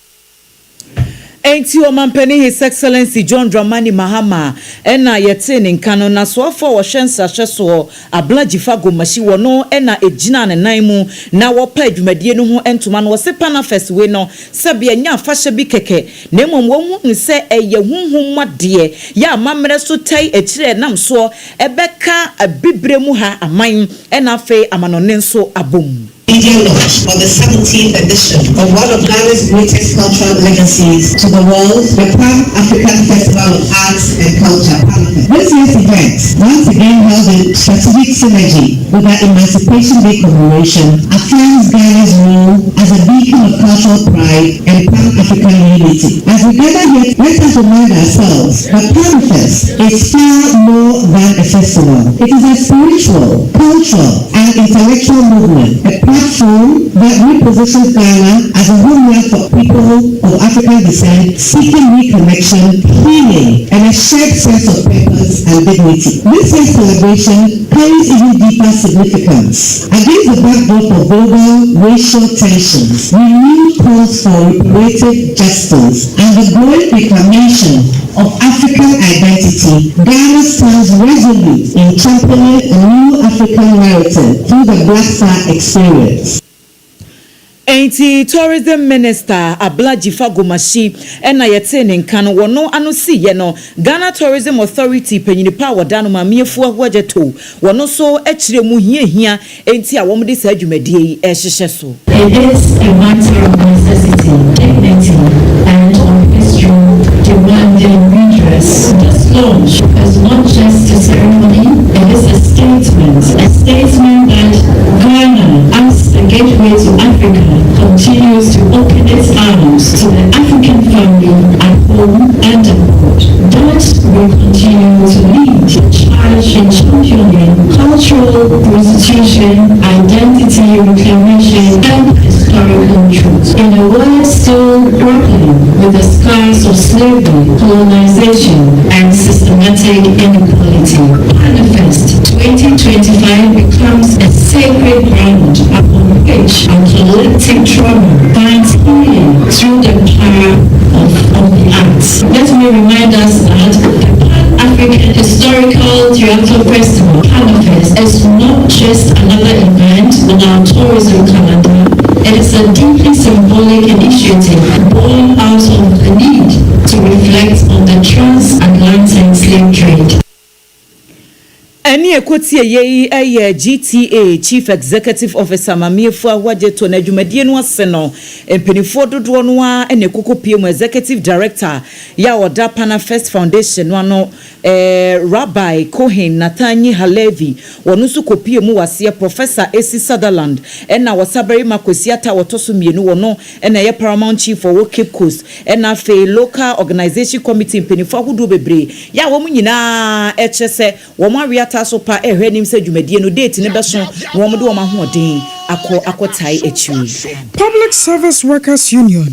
Enti Ɔmampanin His Excellency John Dramani Mahama na yɛtee ne nka no, na soafoɔ a wɔhwɛ nsrahwɛ soɔ, Abla Dzifa Gomashie, wɔno na ɛgyinaa ne nan mu na wɔpaa dwumadie no ho ntoma no. Wɔse Panafest wei no sɛbe ɛnyɛ afahyɛ bi kɛkɛ na mmom wɔhunu sɛ ɛyɛ honhom mu adeɛ yɛ amammerɛ so tae akyire a ɛnam soɔ ɛbɛka Abibire mu ha aman na afei amanɔne nso abom. Media launch of the 17th edition of one of Ghana's greatest cultural legacies to the world, the Pan African Festival of Arts and Culture, PANAFA. This year's event, once again held in strategic synergy with the Emancipation Day commemoration, affirms Ghana's role as a beacon beacon of cultural pride and Pan-African unity. As we gather here, let us remind ourselves that Panafest is far more than a festival. It is a spiritual, cultural, and intellectual movement, a platform that repositions Ghana as a homeland for people of African descent seeking reconnection, healing, and a shared sense of purpose and dignity. This year's celebration carries even deeper significance. Against the backdrop of global racial tensions, renewed calls for reparative justice, and the growing reclamation of African identity, Ghana stands resolute in championing a new African narrative through the Black Star experience. Enti Tourism Minister Abla Dzifa Gomashie na yɛtee ne nka no, wɔno ano siiɛ no, Ghana Tourism Authority panyini pa a wɔda no Maame Afua Huagyatow, wɔno nso kyerɛɛ mu hia hia enti a wɔde saa dwumadie yi rehyehyɛ so. It is a matter of necessity, dignity and of history demanding redress. This launch is not just a ceremony, it is a statement, a statement that Ghana, as the gateway to Africa, continues to open its arms to the African family at home and abroad. That we continue to lead the charge in championing cultural restitution, identity reclamation, and historical truth. In a world still grappling with the scars of slavery, colonization, and systematic inequality, Panafest 2025 becomes a sacred ground upon which our collective trauma finds healing through the power of, of the arts. Let me remind us that the Pan-African Historical Theatre Festival, Panafest, is not just another event on our tourism calendar. It is a deeply symbolic initiative born out of the need to reflect on the transatlantic slave trade. Ɛnne a ɛkɔtie yei yɛ GTA Chief Executive Officer Maame Afua Hwadjeto na dwumadie no ase no mpanimfoɔ dodoɔ no ara na ɛkɔkɔpie mu Executive Director yɛ a ɔda Panafest Foundation no ano eh, Rabbi Cohen Nathanyi Halevi wɔno nso kɔpie mu wɔ aseɛ Professor Esi Sutherland ɛna Ɔsabarima Kwesi Atta a ɔtɔ so mmienu wɔno na ɛyɛ Paramount Chief ɔwɔ Cape Coast ɛna afei Local Organisation Committee mpanimfoɔ ahodoɔ bebree yɛ a wɔn nyinaa ɛkyerɛ sɛ wɔn awe ataa so pa rehwɛ anim sɛ dwumadie no date no bɛso na wɔde wɔn ahoɔden akɔ akɔtae akyiri. Public Service Workers Union,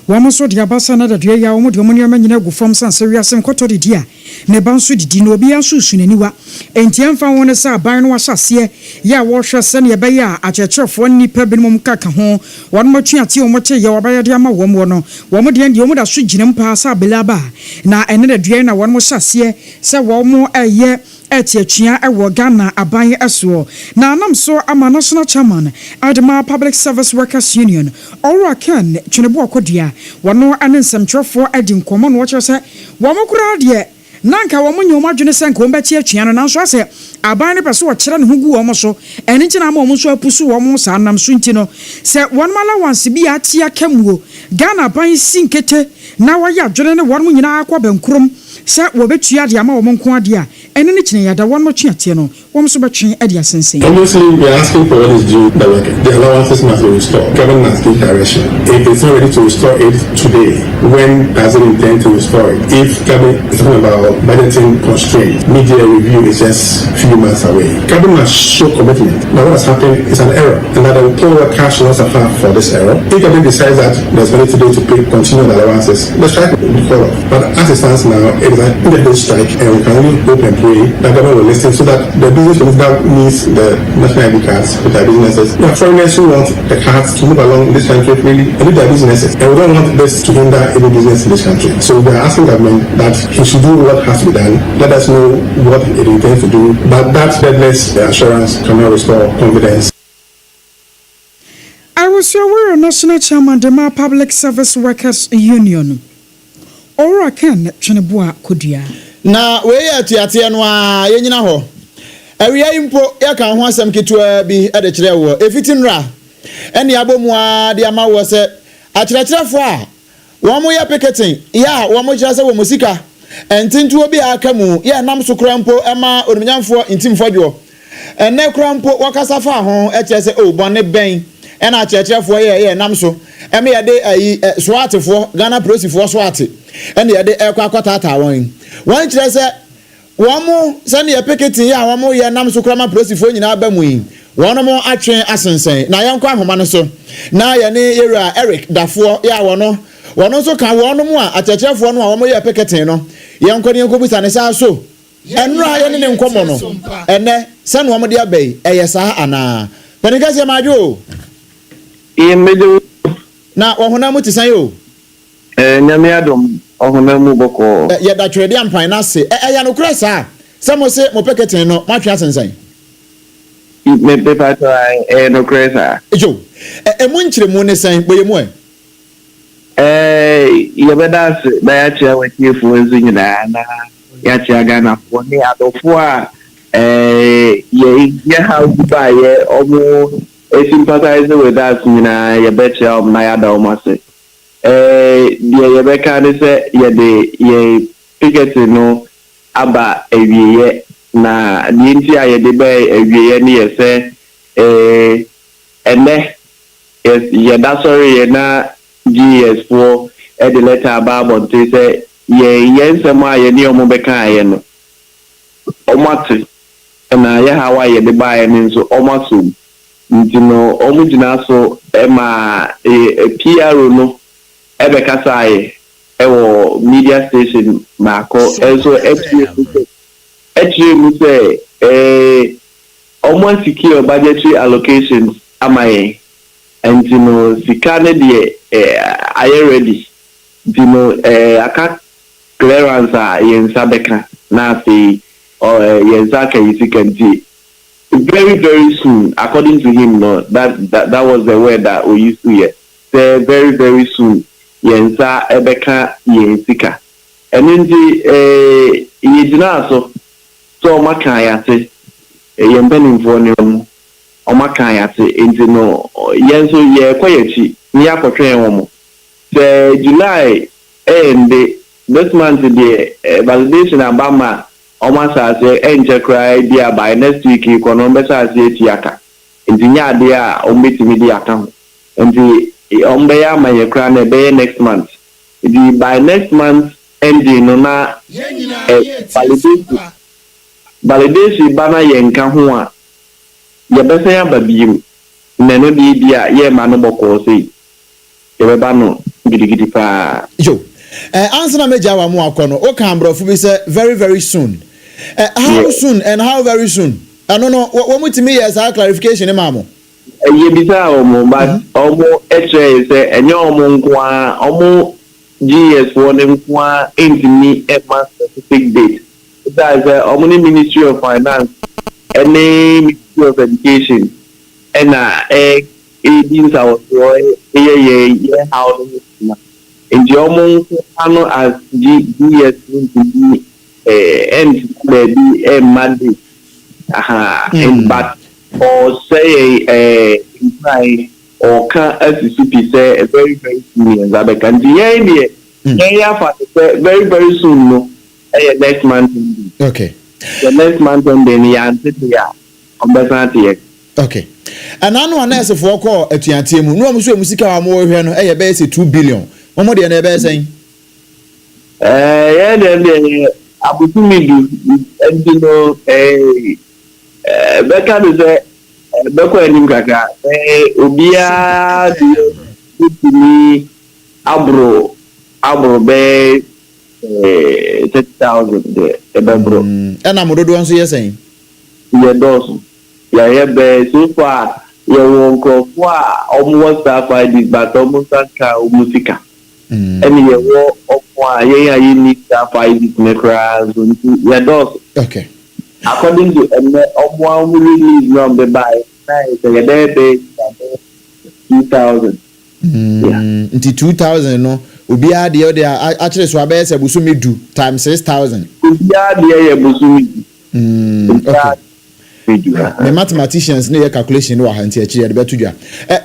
wɔn nso de aba sɛ na dadua yi a wɔde wɔn nneɛma nyinaa agu fam sane sɛ wiase nkɔtɔ didi a ne ba nso didi na obiara nso resu n'aniwa. Enti ɛmfa ho ne sɛ aban no ahyɛ aseɛ yɛ a wɔrehwɛ sɛdeɛ ɛbɛyɛ a akyerɛkyerɛfoɔ ne nnipa binom ka ka ho wɔnom atuateɛ a wɔte yɛ wɔbɛyɛ de ama wɔn wɔ no wɔn deɛ deɛ wɔn da so gyina mu paa sɛ abele aba a na ɛne dadua yi na wɔnom hyɛ aseɛ sɛ wɔn reyɛ rete atua wɔ Ghana aban soɔ na anam so ama National Chairman de ma Public Service Workers Union, Owura Ken Tweneboa Kodua, wɔno ne nsɛmtwerɛfoɔ adi nkɔmmɔ na wɔkyerɛ sɛ wɔn koraa deɛ na anka wɔn nyɛ wɔn adwene sɛ anka wɔn bɛte atua no nanso asɛ aban no pɛ sɛ wɔkyerɛ ne ho gu wɔn so ɛno nti na ama wɔn nso apusu wɔn saa nam so nti no sɛ wɔn allowance bi a ate aka muo Ghana aban si nkete na wɔyɛ adwene ne wɔn nyinaa kɔ bɛnkorom sɛ wɔbɛtua de ama wɔn nko ara deɛ a, ɛno ne kyinii ada wɔn twe ateɛ no, wɔn nso bɛtwe de asensɛn. Obviously, we are asking for what is due the worker. The allowances must be restored. Government must give direction. If it's not ready to restore it today, when does it intend to restore it? If government is talking about budgeting constraints, media review is just few months away. Government must show commitment. Now, what has happened is an error, and that the poor worker should not suffer for this error. If government decides that there's money today to pay continued allowances, the strike will be called off. But as it stands now, it is an indefinite strike, and we can only hope and pray that government will listen so that the business community that needs the national ID cards with their businesses. There are foreigners who want the cards to move along in this country freely and do their businesses. And we don't want this to hinder any business in this country. So we are asking government that he should do what has to be done. Let us know what it intends to do. But that deadless assurance cannot restore confidence. Awusu National Chairman de ma Public Service Workers Union, Owura Ken Tweneboa Kodua. Na wei yɛ atuateɛ no ara, yɛnyina hɔ. Awia yi mpo, yɛka ho asɛm ketewaa bi de kyerɛɛ woɔ. Ɛfiti nnora ne abɔ mu ara de ama woɔ sɛ akyerɛkyerɛfoɔ a wɔyɛ piketing yɛ a wɔkyerɛ sɛ wɔn sika ntentoɔ bi a aka mu yɛ nam so koraa mpo ma onimnyamfoɔ ntim fɔdwoɔ. Ɛnnɛ koraa mpo wɔkasa faa ho kyerɛ sɛ oh bɔne bɛn ɛna akyerɛkyerɛfoɔ yɛɛyɛ nam so ɛma yɛde ayi ɛ soatefoɔ Ghana polisifoɔ soate ɛna yɛde ɛkɔ akɔtaataa wɔn yi. Wɔn kyerɛ sɛ wɔn sɛdeɛ picketing yi a wɔn yɛ nam so koraa ma polisifoɔ nyinaa ba mu yi wɔn atwe asensɛn. Na yɛnkɔ ahoma no so na yɛne yɛwura Eric Dafoɔ yɛ a wɔn wɔn nso ka wɔn a akyerɛkyerɛfoɔ no a wɔn yɛ picketing no yɛnkɔ ne yɛnkɔ bisa ne saa so ɛnora yɛne ne nkɔmmɔ no ɛnɛ sɛne wɔn de aba yi ɛyɛ saa anaa panin kɛseɛ maadwo o. Iye mmegye Na ɔhonam mu te sɛn o? Nyame adom, ɔhonam mu bɔkɔɔ. Yɛda Twɛdeɛ Ampan no ase. Ɛyɛ nokorɛ saa sɛ mo se mo picketing no moatwe asensɛn? Me mepakyɛw ae, ɛyɛ nokorɛ saa. Yo, emu nkyerɛmu ne sɛn? Bɔ yɛn mu ɛ. Yɛbɛda ase na yɛakyea w'atiefoɔ nso nyinaa na yɛakyea Ghanafoɔ ne adɔfoɔ a yɛ yɛ haw bi baeɛ wɔn sympathize with us nyinaa yɛbɛkyea wɔn na yɛada wɔn ase. Deɛ yɛbɛka ne sɛ yɛde yɛn picketing no aba awieɛ na deɛ nti a yɛde bɛɛ awieɛ no yɛ sɛ ɛnɛ yɛda sɔreeɛ na GES foɔ de letter aba abɔnten sɛ yɛn yɛn nsɛm a yɛne wɔn bɛkaeɛ no wɔn ate na yɛ haw a yɛde baeɛ no nso wɔn asom nti no wɔn gyina so ma PRO no bɛkasaeɛ wɔ media station baako nso kyerɛɛ mu sɛ kyerɛɛ mu sɛ wɔn asecure budgetary allocations ama yɛn nti no sika no deɛ ayɛ ready nti no aka clearance a yɛn nsa bɛka na afei yɛn nsa aka yi sika nti very very soon, according to him no, that was the word that we used to hear sɛ very very soon yɛn nsa bɛka yɛn sika. Ɛno nti yɛgyinaa so sɛ ɔma ka yɛate yɛn mpanimfoɔ no mu ɔma ka yɛate nti no yɛn nso yɛrekɔ yɛn akyi na yɛakɔtwɛn wɔn sɛ July ɛnde this month deɛ validation aba ma ɔmo asase ɛnkyɛ koraa bi a by next week kɔ no ɔmo bɛhyɛ ase ati aka nti nyɛ adeɛ a ɔmo bɛtumi de aka ho nti ɔmo bɛyɛ ama yɛ koraa na ɛbɛyɛ next month nti by next month ending no na validation ba na yɛn nka ho a yɛbɛsɛn aba biem na ɛno deɛ bi a yɛrema no bɔkɔɔ sei yɛbɛba no gidigidi paa. Yo, ansa na megya wa mo akɔ no woka aborɔfo bi sɛ very very soon. How soon and how very soon? Ɛno no wɔn mu tumi yɛ saa clarification ne maa mo? Yɛbisaa wɔn but wɔn kyerɛ sɛ ɛnyɛ wɔn nko ara, wɔn GES foɔ no nko ara ntumi mma specific date ɛsiane sɛ wɔn ne Ministry of Finance ɛne Ministry of Education ɛna ɛdi nsawɔsoɔ ɛyɛ yɛn haw no ho dwuma nti wɔn nko ara no as GES no ntumi ɛntena baabi ɛmma date aha but ɔsɛ yɛn nkuran ɔka asi so pi sɛ very very soon yɛn nsa bɛka nti yɛn deɛ yɛn yɛ afa no sɛ very very soon no ɛyɛ next month ending. The next month ending no yɛante te a ɔbɛsan ate yɛ. Okay, ɛna no a nɛɛsefoɔ kɔɔ atuateɛ mu na wɔn nso emu sika a wɔn rehwɛ no ɛyɛ bɛyɛ sɛ 2 billion. Wɔn deɛ no ɛbɛyɛ sɛn? Yɛn deɛ abosome 10 nti no bɛka no sɛ bɛkɔ anim kakra obiara deɛ bɛtumi aboro bɛyɛ 30,000 deɛ ɛbɛboro. Ɛna mo dodoɔ nso yɛ sɛn? Yɛ dɔɔso, yɛayɛ bɛɛ so far yɛwɔ nkurɔfoɔ a wɔwɔ staff IDs but wɔn nsa nka wɔn sika ɛne yɛwɔ ɔmo a yɛn a yɛnni staff IDs ne koraa nso nti yɛ dɔɔso. According to ɛnɛ ɔmo a ɔmo release na ɔmo de baeɛ na yɛ sɛ yɛbɛyɛ bɛyɛ 2,000. Nti 2,000 no obiara deɛ ɔde akyerɛ so abɛyɛ sɛ bosome 10 times 6,000. Obiara deɛ yɛ bosome 10. Okay. Me mathematicians ne yɛ calculation no wɔ ha nti akyiri yɛde bɛto dwa.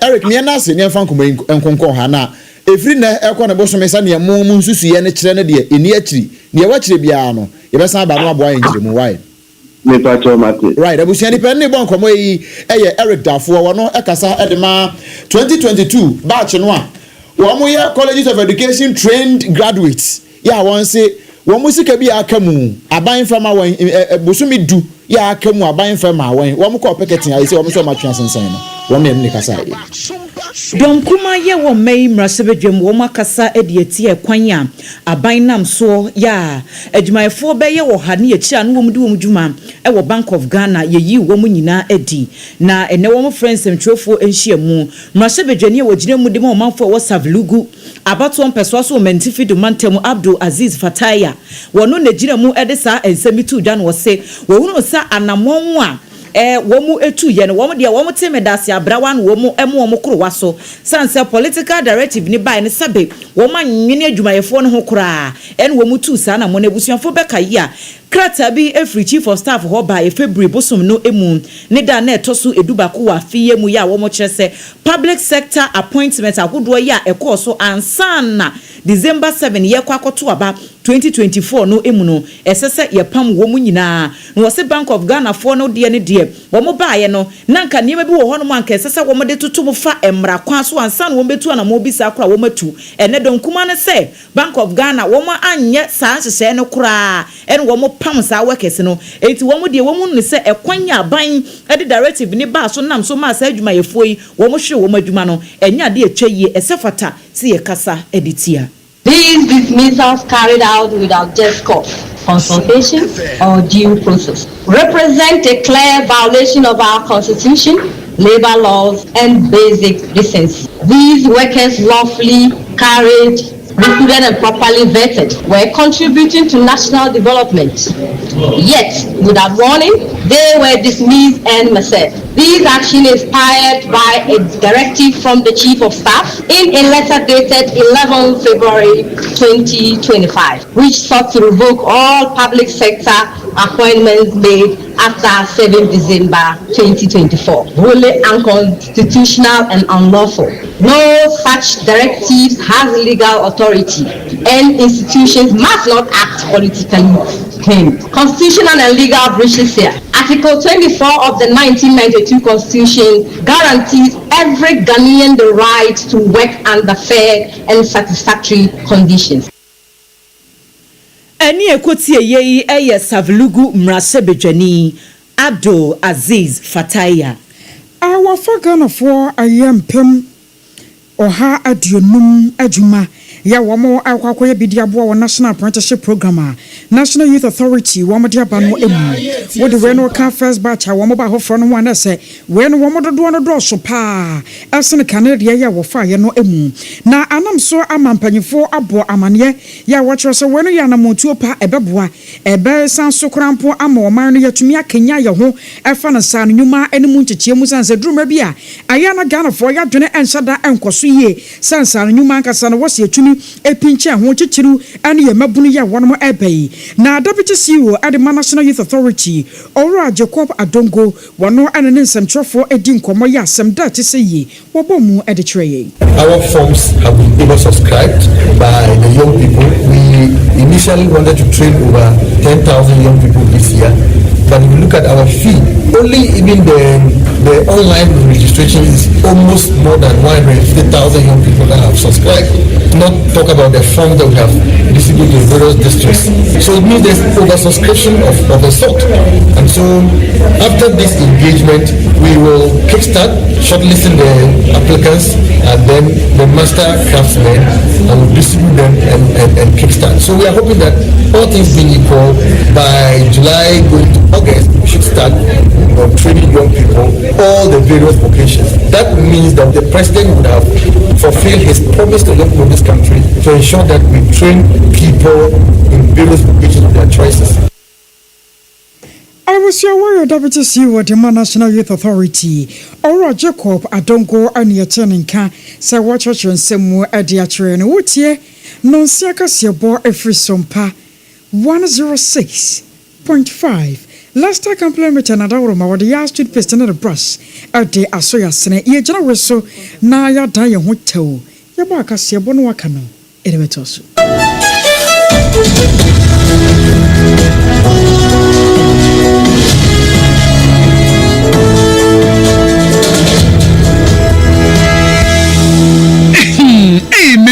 Eric, neɛ n'ase neɛ mfa nkɔmɔ yi nkonkɔn ha na efiri nnɛ ɛkɔ ne bosome sɛ neɛ mo nsusuiɛ ne kyerɛ no deɛ ɛni akyiri neɛ wakyerɛ biara no yɛbɛsan aba no aboa yɛn nkyerɛmu wae. Mepakyɛw mate. Right, abusua nipa ne bɔ nkɔmɔ yi yɛ Eric Dafoɔ, wɔno kasa de ma 2022 batch no a wɔn yɛ Colleges of Education trained graduates yɛ a wɔn se wɔn sika bi a aka mu aban nfa ma wɔn bosome du yɛ a aka mu aban nfa ma wɔn, wɔn kɔɔ pɛkɛten ayɛ sɛ wɔn nso wɔn atwe asensɛn no wɔn na ɛne ne kasa yɛ. Dɔm kumaa yɛ wɔ mma yi mmarahyɛbadwam wɔn akasa de atia ɛkwan a aban nam soɔ yɛ a adwumayɛfoɔ bɛyɛ ɔha ne akyire a na wɔn di wɔn dwuma wɔ Bank of Ghana yɛyii wɔn nyinaa adi na ɛnnɛ wɔn frɛ nsɛmtwerɛfoɔ nhyiamu. Mmarahyɛbadwani a wɔgyina mu de ma ɔmanfoɔ a ɛwɔ Savelugu abatoɔ mpɛsoa so wɔ Mantifi do mantam Abdul Aziz Fataiya wɔno na ɛgyina mu de saa nsɛm yi too dwa na ɔse wɔhunuu sɛ anamɔn a wɔn tu yɛ no wɔn deɛ wɔn te medase abrawa no wɔn mo wɔn korowa so sane sɛ political directive no bae no sɛbe wɔn annwene adwumayɛfoɔ no ho koraa ɛna wɔn tuu saa na mo abusuafoɔ bɛka yi a krataa bi firi chief of staff hɔ baeɛ February bosom no mu ne da a na ɛtɔ so edubaako wɔ afe yi mu yi a wɔn kyerɛ sɛ public sector appointment ahodoɔ yi a ɛkɔɔ so ansa na December 7 yɛkɔ akɔto aba 2024 no mu no, ɛsɛ sɛ yɛpam wɔn nyinaa. Na wɔse Bank of Ghana foɔ no deɛ no deɛ, wɔn baeɛ no, na anka nneɛma bi wɔ hɔnom a anka ɛsɛ sɛ wɔde toto mu fa mmara kwan so ansa na wɔbɛtu anammɔn bi saa koraa a wɔatu. Ɛnnɛ dɔn kumaa no sɛ Bank of Ghana wɔn anyɛ saa nhyehyɛeɛ no koraa ɛna wɔn pam saa workers no. Enti wɔn deɛ wɔn hunu no sɛ ɛkwan a aban de directive no baa so nam so maa saa adwumayɛfoɔ yi wɔn hwere wɔn adwuma no, ɛnyɛ adeɛ a ɛtwa yie, ɛsɛ fata sɛ yɛkasa de tia. These dismissals carried out without just cause, consultation, or due process represent a clear violation of our constitution, labor laws, and basic decency. These workers lawfully carried recruited and properly vetted were contributing to national development. Yet, without warning, they were dismissed and massed. These actions inspired by a directive from the Chief of Staff in a letter dated 11 February 2025, which sought to revoke all public sector appointments made after 7 December 2024. Wholly unconstitutional and unlawful. No such directives has legal authority and institutions must not act politically claimed. Constitutional and legal breaches here. Article 24 of the 1992 Constitution guarantees every Ghanaian the right to work under fair and satisfactory conditions. Ɛnne a ɛkɔtie yei yɛ Savelugu mmarahyɛbadwani Abdul Aziz Fataiya. A wɔafa Ghanafoɔ ayɛ 150,000 adwuma yɛ a wɔn rekɔ akɔyɛ bi de aboa wɔ National Apprenticeship Programme a National Youth Authority wɔn de aba no mu. Wode wei no ka first batch a wɔn baa foforɔ no ho a na ɛsɛ wei no wɔn dodoɔ no dɔɔso pa ara sene kane deɛ yɛ a wɔfaeɛ no mu. Na anam so ama mpanyinfoɔ abɔ amaneɛ yɛ a wɔkyerɛ sɛ wei no yɛ anammɔntuo pa ɛbɛboa Ɛbɛsan so koraa mpo ama ɔman no yɛatumi akanyan yɛn ho ɛfa no saa no nnwuma ne mu nkyekyɛɛ mu sane sɛ duru mmerɛ bi a ayɛ a na Ghanafoɔ yɛadwene nhyɛ da nkɔ so yie sɛ nsaano nnwuma ankasa no wɔse yɛtumi pinkyɛn ho titiriw ne yɛn mmabunu yi a wɔnom ɛreba yi. Na Deputy CEO de ma National Youth Authority, Owura Jacob Adongo, wɔno ne ne nsɛmtwerɛfoɔ di nkɔmmɔ yɛ asɛm da a ɛte sɛ yie Wɔbɔ mu de kyerɛ yɛn. Our forms have been oversubscribed by the young people. We initially wanted to train over 10,000 young people this year, but if you look at our fee, only even the, the online registration is almost more than 150,000 young people that have subscribed. Not talk about the forms that we have distributed to various districts. So it means there's oversubscription of, of a sort. And so after this engagement, we will kickstart shortlisting the applicants and then the master craftsmen and we'll distribute them and, and, and kickstart. So we are hoping that all things being equal, by July going to August, we should start you know, training young people all the various vocations. That means that the president would have fulfilled his promise to young people of this country to ensure that we train people in various vocations of their choices. Abusua Warrior Deputy CEO de ma National Youth Authority, Owura Jacob Adongo ne yɛtee ne nka sɛ wɔrekyerɛkyerɛ nsɛm mu de akyerɛ no. Wotie Nonsia kaseɛbɔ ɛfiri Sompa 106.5 Leicester Company Limited na daworo ma wɔde Yas toothpaste ne ne brush de asɔ yɛn asene. Yɛgyina wei so na yɛadan yɛn ho tɛw. Yɛbɔ akaseɛbɔ no aka no de bɛtoa so.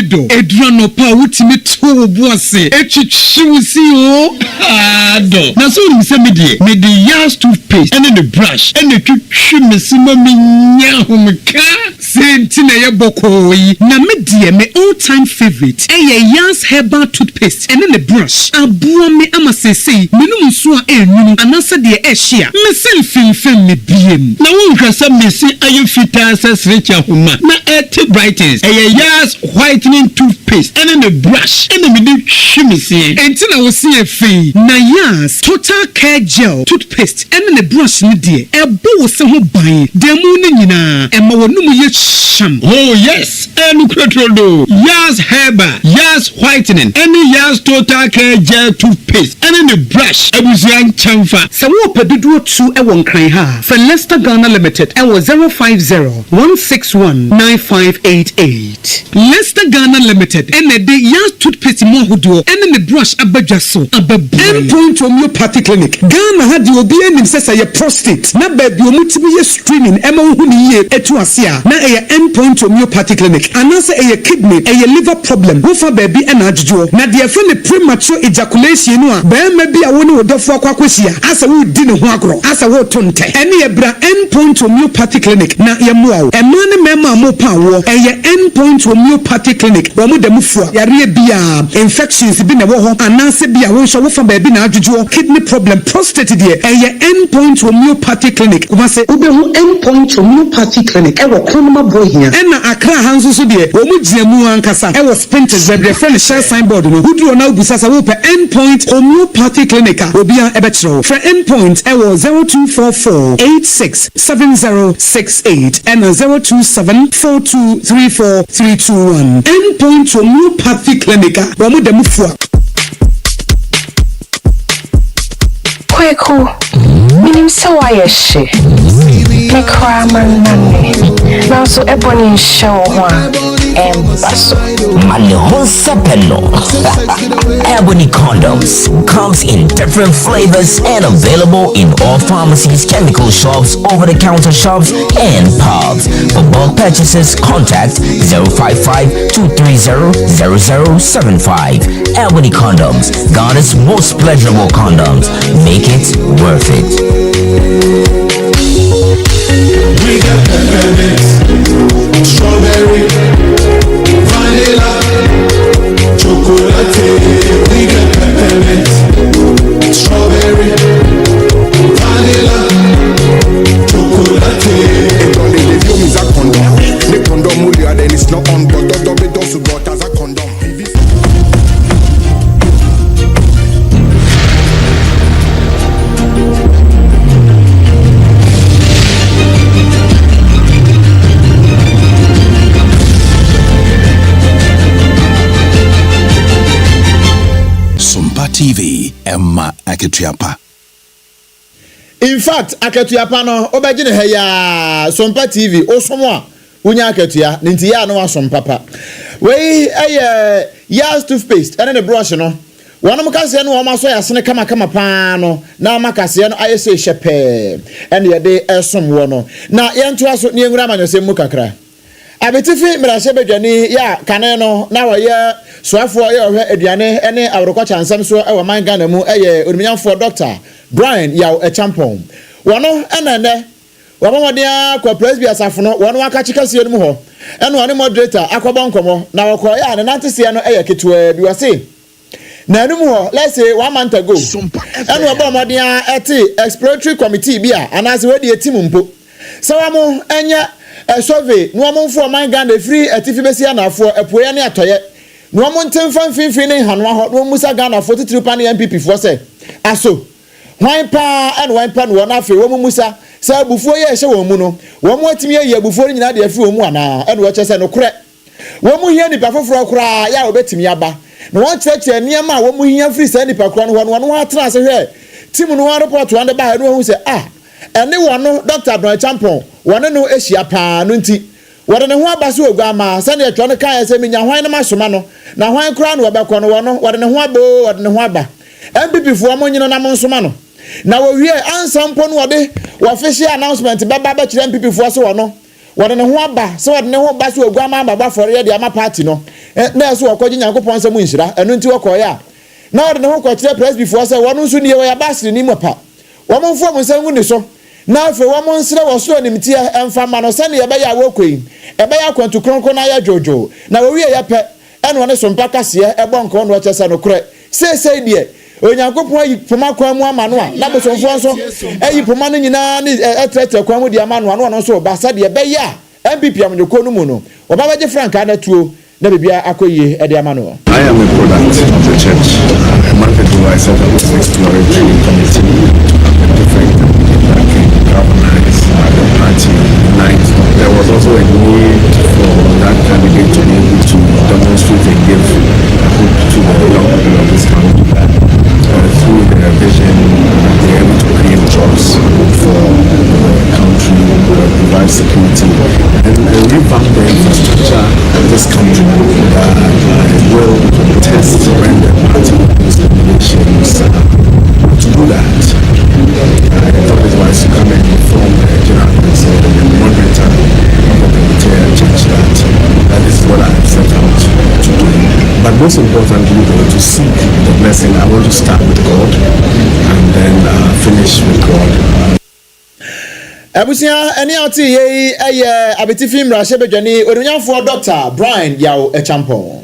dɔ, ɛduru anɔpa a wotumi to wo bo ase twitwi wo se oo, haa dɔ. Na sɛ wonim sɛ me deɛ, mede Yas toothpaste ne ne brush na ɛtwitwi me se ma menya ahomeka. Sei nti na ɛyɛ bɔkɔɔ yi. Na me deɛ me all time favourite ɛyɛ Yas herbal toothpaste ɛne ne brush. Aboa me ama seesei menom nsuo a ɛnwunu anaasɛ deɛ ɛhye a, me se mfemfem me biem. Na wonhwɛ sɛ me se ayɛ fitaa sɛ serekye ahoma na ɛte brightens. Ɛyɛ Yas whitening toothpaste ɛne ne brush ɛna mede twi me seɛ. Enti na wo se yɛ fɛ yi. Na Yas total care gel toothpaste ɛne ne brush no deɛ, ɛbɔ wo se ho ban da mu no nyinaa, ɛma w'anomu yɛ hyam. Oh yes, ɛyɛ nokorɛ turodoo. Yas Herbal, Yas Whitening ɛne Yas Total Care Gel Toothpaste ɛne ne brush abusua nkyɛnfa. Sɛ worepɛ dodoɔ tu wɔ Nkran ha a, frɛ Lester Ghana Limited wɔ 050 161 9588. Lester Ghana Limited na ɛde Yas Toothpaste mu ahodoɔ ne ne brush aba dwa so abɛboa yɛn. Endpoint Homeopathy Clinic, Ghana ha deɛ obiara nim sɛ sɛ ɛyɛ prostate na baabi a wɔtumi yɛ screening ma wohu no yie tu ase a na ɛyɛ Endpoint Homeopathy Clinic anaasɛ ɛyɛ kidney, ɛyɛ liver problem, wofa baabi na adwodwoɔ. Na deɛ yɛfrɛ no premature ejaculation no a barima bi a wo ne wo dɔfoɔ akɔ akɔhyia asɛ woredi ne ho agorɔ, asɛ woreto ntɛ, ɛneɛ bra Endpoint Homeopathy Clinic na yɛmmoa wo. Mmaa ne mmarima a morepa awoɔ, ɛyɛ Endpoint Homeopathy Clinic, wɔn da mu fua yareɛ biara, infections bi na ɛwɔ hɔ anaasɛ bi a wo nso wofa baabi na adwodwoɔ, kidney problem, prostate deɛ, ɛyɛ Endpoint Homeopathy Clinic, Kumasi. Wobɛhu Endpoint Homeopathy Clinic wɔ Kronum Aboahia. Ɛna Accra ha nso so deɛ, wɔn gyina mu ankasa wɔ Spintex, baabi a yɛfrɛ no Shell sign board no. Woduru hɔ na wobisa sɛ wopɛ Endpoint Homeopathy Clinic a, obiara bɛkyerɛ wo. Frɛ Endpoint wɔ 0244 86 7068 ɛna 027 42 34 321. Endpoint Homeopathy Clinic a wɔn da mu fua. Kweku, menim sɛ woayɛ hye. Me koraa mannane. Nanso ɛbɔne nhyɛ wo ho a, ɛmba so. Ma ne ho nsɛpɛ no. Ebony condoms comes in different flavors and available in all pharmacies, chemical shops, over-the-counter shops, and pubs. For bulk purchases, contact 055-230-0075. Ebony condoms, Ghana's most pleasurable condoms. Make it worth it. We got peppermint, strawberry, vanilla, chocolate. We got peppermint, strawberry, vanilla, chocolate. Then it's not on, but but as a condom. Sompa TV, ɛma akatua pa. In fact, akatua pa no, wobɛgye no ha yi ara. Sompa TV, wosom a, wonya akatua, ne nti yɛ a na wasom papa. Wei yɛ Yaz toothpaste ne ne brush no. Wɔnom kaseɛ no wɔn asɔ yɛ asene kamakama paa no na ama kaseɛ no ayɛ sei hyɛpɛɛ ɛne yɛde ɛsom wɔ no. Na yɛntoa so na yɛnwura amanyɔsɛm mu kakra. Abetifi mmarahyɛbadwani yɛ a kane no na ɔyɛ soafoɔ yɛ ɔhwɛ aduane ne aworokɔkya nsɛm soɔ wɔ man Ghana mu yɛ Onimnyamfoɔ Dɔkta Brian Yaw Acheampong. Wɔno na ɛnnɛ wabɔ mmɔden ara kɔ Presby asafo no wɔn akakye kɛseɛ no mu hɔ ɛna ɔne moderator akɔbɔ nkɔmmɔ na wɔkɔeɛ a ne nanteseɛ no yɛ ketewaa bi wɔse Na ɛno mu hɔ, let's say one month ago, ɛna ɔbɔɔ mmɔden ara ɛte exploratory committee bi a, anaasɛ wei deɛ team mpo, sɛ wɔn nyɛ survey na wɔn mfo ɔman Ghana ɛfiri atifi bɛsi anaafoɔ, apueɛ ne atɔeɛ, na wɔn nte mfa mfimfini ne nhanoa hɔ na wɔn mmusa Ghanafoɔ titiriw pa ne NPP foɔ sɛ, aso hwan paa ɛna wɔn pɛ noɔ na afei wɔn mmusa sɛ abufuo yi a ɛhyɛ wɔn mu no, wɔn atumi ayi abufuo no nyinaa de afiri wɔn mu anaa, ɛna wɔkyerɛ sɛ nokorɛ Wɔhia nnipa foforɔ koraa yɛ a wɔbɛtumi aba na wɔakyerɛkyerɛ nneɛma a wɔhia firi saa nnipa korɔ no hɔ no, wɔn ara tena ase hwɛ team no ara report wɔn de baeɛ no wɔhu sɛ ah ɛne wɔn Dɔkta Adon Acheampong wɔne no hyia paa no nti wɔde ne ho aba sɛ oguammaa sɛdeɛ twerɛ no kaeɛ sɛ menya hwan na masoma no na hwan koraa na wɔbɛkɔ no wɔno wɔde ne ho aba oo wɔde ne ho aba NPP foɔ monyene no na monsoma no na wɔwie ansa mpo no wɔde wɔ official announcement bɛba bɛkyerɛ NPP foɔ sɛ wɔno Wɔde ne ho aba sɛ wɔde ne ho ba sɛ oguammaa bɛbɔ afɔreɛ de ama party no. na ɛso wɔkɔgye Nyankopɔn nsa mu nhyira, ɛno nti wɔkɔeɛ a, na ɔde ne ho kɔkyerɛ Presbyfoɔ sɛ wɔn nso nie, wɔyɛ Baasreni mapa. Wɔn mfa wɔn nsa ngu ne so, na afei wɔn nsrɛ wɔ soro animteɛ mfa mma no sɛdeɛ ɛbɛyɛ a wɔkɔ yi, ɛbɛyɛ akwantu kronkron na ayɛ dwoodwoo. Na wɔwieeɛ pɛ, ɛna ɔne sompa kaseɛ bɔ nkɔɔ na ɔkyɛ sɛ nokorɛ, seesei deɛ, Onyankopɔn ayi poma kwan mu ama no a, na bosomfoɔ nso ayi poma no nyinaa ne ɛtrɛtrɛ kwan mu de ama no a, na ɔno nso reba sɛdeɛ ɛbɛyɛ a NPP amanyɔkuo no mu no, wɔba bɛgye frankaa no atuo na biribiara akɔ yie de ama no. I am a product of the church. A month ago, I set up an exploratory committee of a different candidate that can galvanize the party unite. There was also a need for that candidate to be able to demonstrate and give hope to the young people of this country that through their vision, they're able to create jobs for the country, provide security, and revamp the infrastructure of this country that I will contest when the party opens nominations. To do that, I thought it wise to come and inform the General Council and the moderator of the Presbyterian Church that this is what I have set out to do. But most importantly, though, to seek the blessing, I want to start with God and then finish with God. Abusua, ɛne a ɔte yɛ yi yɛ Abetifi mmarahyɛbadwani onimnyamfoɔ Dɔkta Bryan Yaw Acheampong.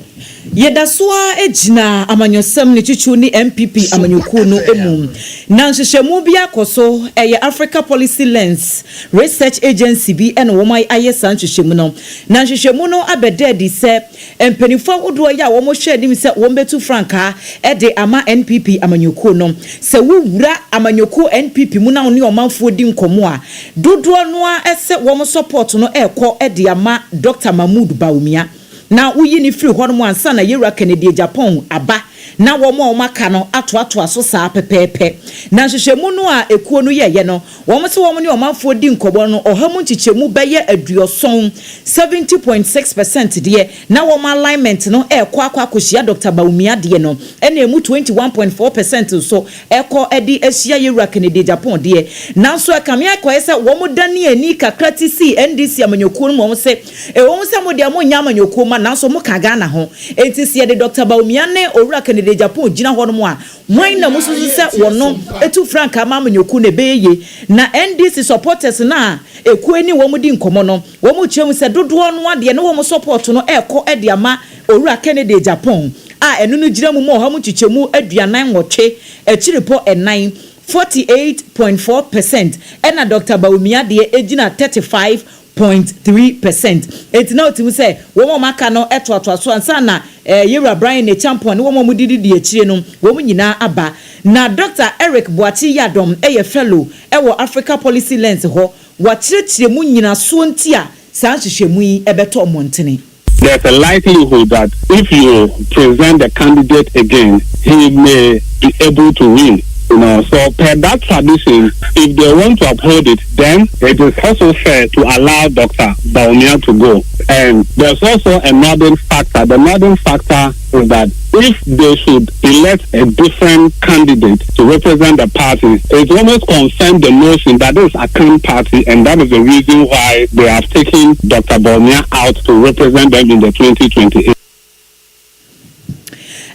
Yɛda so ara gyina amanyɔsɛm ne twitwiw ne NPP amanyɔkuo no mu. Na nhwehwɛmu bi akɔ so, ɛyɛ Africa Policy Lens Research Agency bi na wɔn ayɛ saa nhwehwɛmu no. Na nhwehwɛmu no abɛda adi sɛ mpanimfoɔ ahodoɔ yi a wɔhwɛ anim sɛ wɔbɛtu frankaa de ama NPP amanyɔkuo no, sɛ wowura amanyɔkuo NPP mu na wo ne ɔmanfoɔ di nkɔmmɔ a, dodoɔ no ara sɛ wɔn support no rekɔ de ama Dɔkta Mahmood Bawumia. Na woyi no firi hɔnom ansa na Yewura Kennedy Agyapong aba na wɔn a wɔaka no atoatoa so saa pɛpɛɛpɛ. Na nhwehwɛmu no a ekuo no yɛeɛ no, wɔn se wɔn ne ɔmanfoɔ di nkɔmmɔ no, ɔha mu nkyekyɛmu bɛyɛ aduɔsɔn, 70.6%, deɛ na wɔn alignment no rekɔ akɔ akɔhyia Dɔkta Bawumia deɛ no, ɛna emu 21.4% nso rekɔ de ahyia Yewura Kennedy Agyapong deɛ. Nanso ɛkame akɔyɛ sɛ wɔdanee ani kakra ti sii NDC amanyɔkuo no mu, wɔn se Ɛwom sɛ mo deɛ monyɛ amanyɔkuo mma nanso moka Ghana ho. Enti sɛ yɛde Dɔkta Bawumia ne Owura Kennedy Agyapong gyina hɔnom a, hwan na mosusu sɛ wɔno tu frankaa ma amanyɔkuo no ɛbɛyɛ yie? Na NDC supporters no a ekuo yi ne wɔn di nkɔmmɔ no, wɔn kyerɛ mu sɛ dodoɔ no ara deɛ ne wɔn support no rekɔ de ama Owura Kennedy Agyapong a ɛno no gyina mu ma ɔha mu nkyekyɛmu 48 akyiripɔ ɛnan, 48.4 percent, ɛna Dɔkta Bawumia deɛ gyina 35 0.3 percent. Enti na ɔte mu sɛ wɔn a wɔaka no toatoa so ansa na Yewura Bryan Acheampong ne wɔn a wɔdidi dii akyire no, wɔn nyinaa aba. Na Dɔkta Eric Boakye Yiadom yɛ Fellow wɔ Africa Policy Lens hɔ. Wakyerɛkyerɛ mu nnyinasoɔ nti a saa nhwehwɛmu yi bɛtɔ mmɔntene. There's a likelihood that if you present the candidate again, he may be able to win. You know, so per that tradition, if they want to uphold it, then it is also fair to allow Dr. Bawumia to go. And there's also a northern factor. The northern factor is that if they should elect a different candidate to represent the party, it almost confirms the notion that this is Akan party, and that is the reason why they have taken Dr. Bawumia out to represent them in the 2028.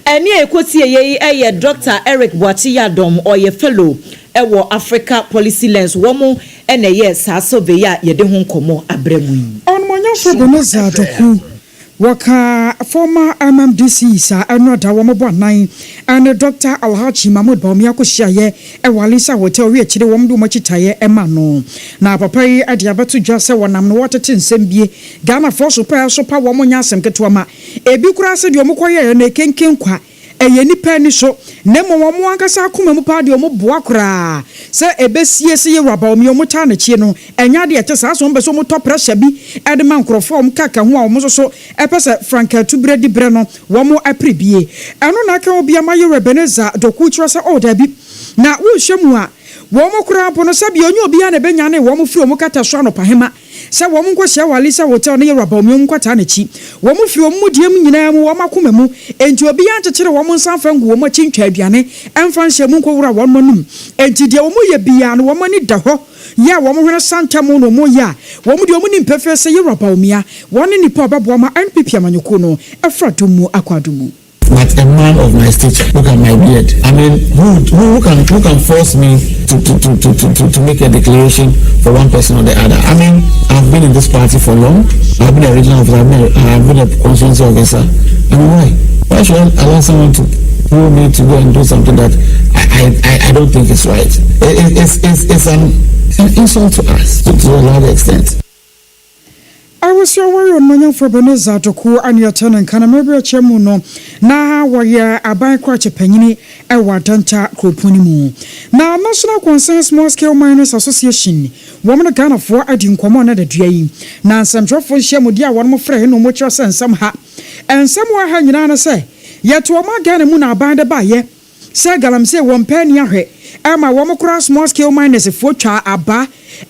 Ɛne a ɛkɔtie yei yɛ Dr. Eric Boakye Yiadom, ɔyɛ Fellow wɔ Africa Policy Lens. Wɔn na ɛyɛɛ saa survey a yɛde ho nkɔmmɔ abrɛ mu yi. Ɔnumonyamfo Ebenezer Doku, wɔka former MMDCs a ɛno da wɔn bɔ anan ne Dr. Alhaji Mahmood Bawumia kɔhyiaeɛ wɔ Alisa Hotel wie akyire wɔn de wɔn akyitaeɛ ma no. Na papa yi de abɛto dwa sɛ wɔnam no wɔtete nsɛm bie Ghanafoɔ so pɛɛ so pa wɔn nyɛ asɛm ketewa ma ebi koraa sɛ deɛ wɔn kɔyɛeɛ no ɛkenken kwa ɛyɛ nnipa ani so na mmom wɔn ankasa akoma mu paa deɛ wɔn boa koraa sɛ ɛbɛsie sɛ yɛwura Bawumia wɔn taa n'akyi no ɛnyɛ adeɛ ɛte saa so wɔn pɛ sɛ wɔn tɔ pressure bi ɛde ma nkurɔfoɔ a wɔn kaka ho a wɔn nso so ɛpɛ sɛ frankaatu berɛ di berɛ no wɔn apere bie ɛno na aka obi ama yɛwura Ebenezer Doku kyerɛ sɛ oh daabi na wohwɛ mu a wɔn koraa mpo no sɛbi onye obiara na ɛbɛnyane wɔn firi wɔn kata so anɔpahema sɛ wɔn nkɔhyia wɔ Alisa Hotel ne yɛwura Bawumia wɔn nkɔtaa n'akyi. Wɔn firi wɔn mudie mu nyinaa mu, wɔn akoma mu, enti obiara nkyekyere wɔn nsa mfa ngu wɔn akyi ntwa aduane mfa nhyɛ mu nkɔwura wɔn anum. Enti deɛ wɔyɛ biara no wɔn ani da hɔ. yɛ a wɔn hwene sa ntɛm na wɔn yɛ a wɔn deɛ wɔn nim pefee sɛ Yewura Bawumia wɔn ne nipa a ɔbɛboa ma NPP amanyɔkuo no afiri adom mu akɔ adom mu. But a man of my stature, look at my beard. I mean, who, who, who can who can force me to, to, to, to, to, to, to make a declaration for one person or the other? I mean, I've been in this party for long. I've been a regional officer. I've been a, I've been a constituency officer. I mean, why? Why should I allow someone to pull me to go and do something that I, I, I don't think is right? It, it, it's, it's, it's an, an insult to us to, to a large extent. Awusi ɔware Onuonyamfo Ebenezer Doku a nea ɔte ne nka no mmere bi akyɛ mu no na wɔyɛ aban krakye panyini wɔ Adenta kuropɔn no mu. Na National Concern Small Scale Miners Association wɔn ne Ghanafoɔ adi nkɔmmɔ nnɛ dadua yi. Na nsɛmtwerɛfoɔ nhyiamudie a wɔnom frɛɛ no wɔkyerɛ sɛ nsɛm ha nsɛm wɔ ha nyinaa ne sɛ yɛto ɔman Ghana mu na aban de baeɛ Sɛ galamsey wɔ mpɛ ani ahwɛ ma wɔn koraa small scale miners foɔ twaa aba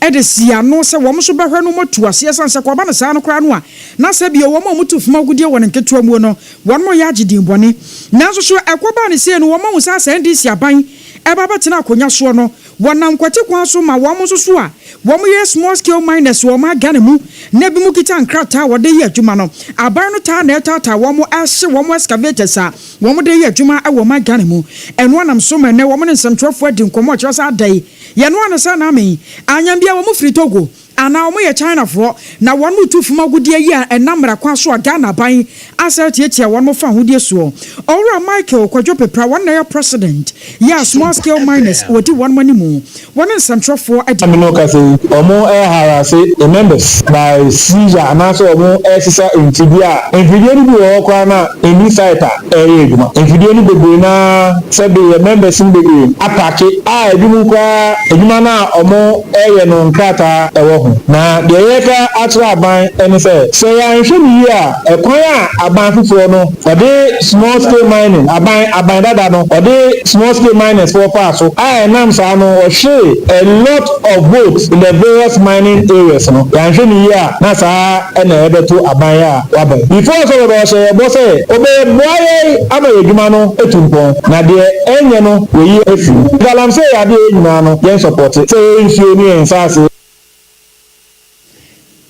de sii ano sɛ wɔn nso bɛhwɛ no wɔatu aseɛ ɛsiane sɛ kɔba no saa no koraa no a na sɛ bio wɔn a wɔtu fam agudeɛ wɔ ne nketewa muo no wɔn yɛ agye din bɔne. Nanso so ɛkɔbaa no sei no wɔn ahu sɛ asɛ NDC aban ɛba bɛtena akonwa soɔ no wɔnam kwati kwan so ma wɔn nso so a wɔn yɛ small scale miners wɔ ɔman Ghana mu na ebinom kita nkrataa a wɔde yɛ adwuma no aban no taa na ɛtaataa wɔn ɛhye wɔn excavators a Wɔde yɛ adwuma wɔ ɔman Ghana mu. Ɛno anam so ma ɛnnɛ wɔne nsɛmtwerɛfoɔ adi nkɔmmɔ a ɛkyerɛ sɛ ada yi yɛnoa no sɛ Name anyambia wɔn firi Togo anaa wɔn yɛ Chinafoɔ na wɔn retu fam agudeɛ yi a ɛnam mmara kwan so a Ghana aban asan atiatia wɔn fa ahodie soɔ. Owura Michael Kwadwo Pepra wɔn na ɛyɛ President yɛ a Small Scale Miners wɔdi wɔn animu. Wɔne nsɛmtwerɛfoɔ adi. Me ne wo kasa yi, wɔn reharasse the members by seizure anaasɛ wɔn resesa mfidie a, mfidie no bi wɔ hɔ koraa no a ɛnni site a ɛreyɛ adwuma. Mfidie no bebree no ara sɛbe yɛn members no bebree apake a ebinom koraa adwuma no a wɔn reyɛ no nkrataa wɔ ho. Na deɛ yɛreka akyerɛ aban ne sɛ, sɛ yɛanhwɛ no yie a, ɛkwan a aban foforɔ no ɔde small scale mining, aban, aban dada no ɔde small scale miners foɔ faa so a ɛnam saa no ɔhweree a lot of votes in the various mining areas no, yɛanhwɛ no yie a na saa na ɛbɛto aban a waba yi. Before sɛ ɔbɛba ɔhyɛ yɛn bɔ sɛ ɔbɛboa yɛn ama yɛn adwuma no atu mpɔn na deɛ ɛnyɛ no wayi afiri mu. Galamsey yɛ adeɛ yɛn nyinaa no yɛn sɔpɔte sɛ yɛn nsuo ne yɛn nsaase.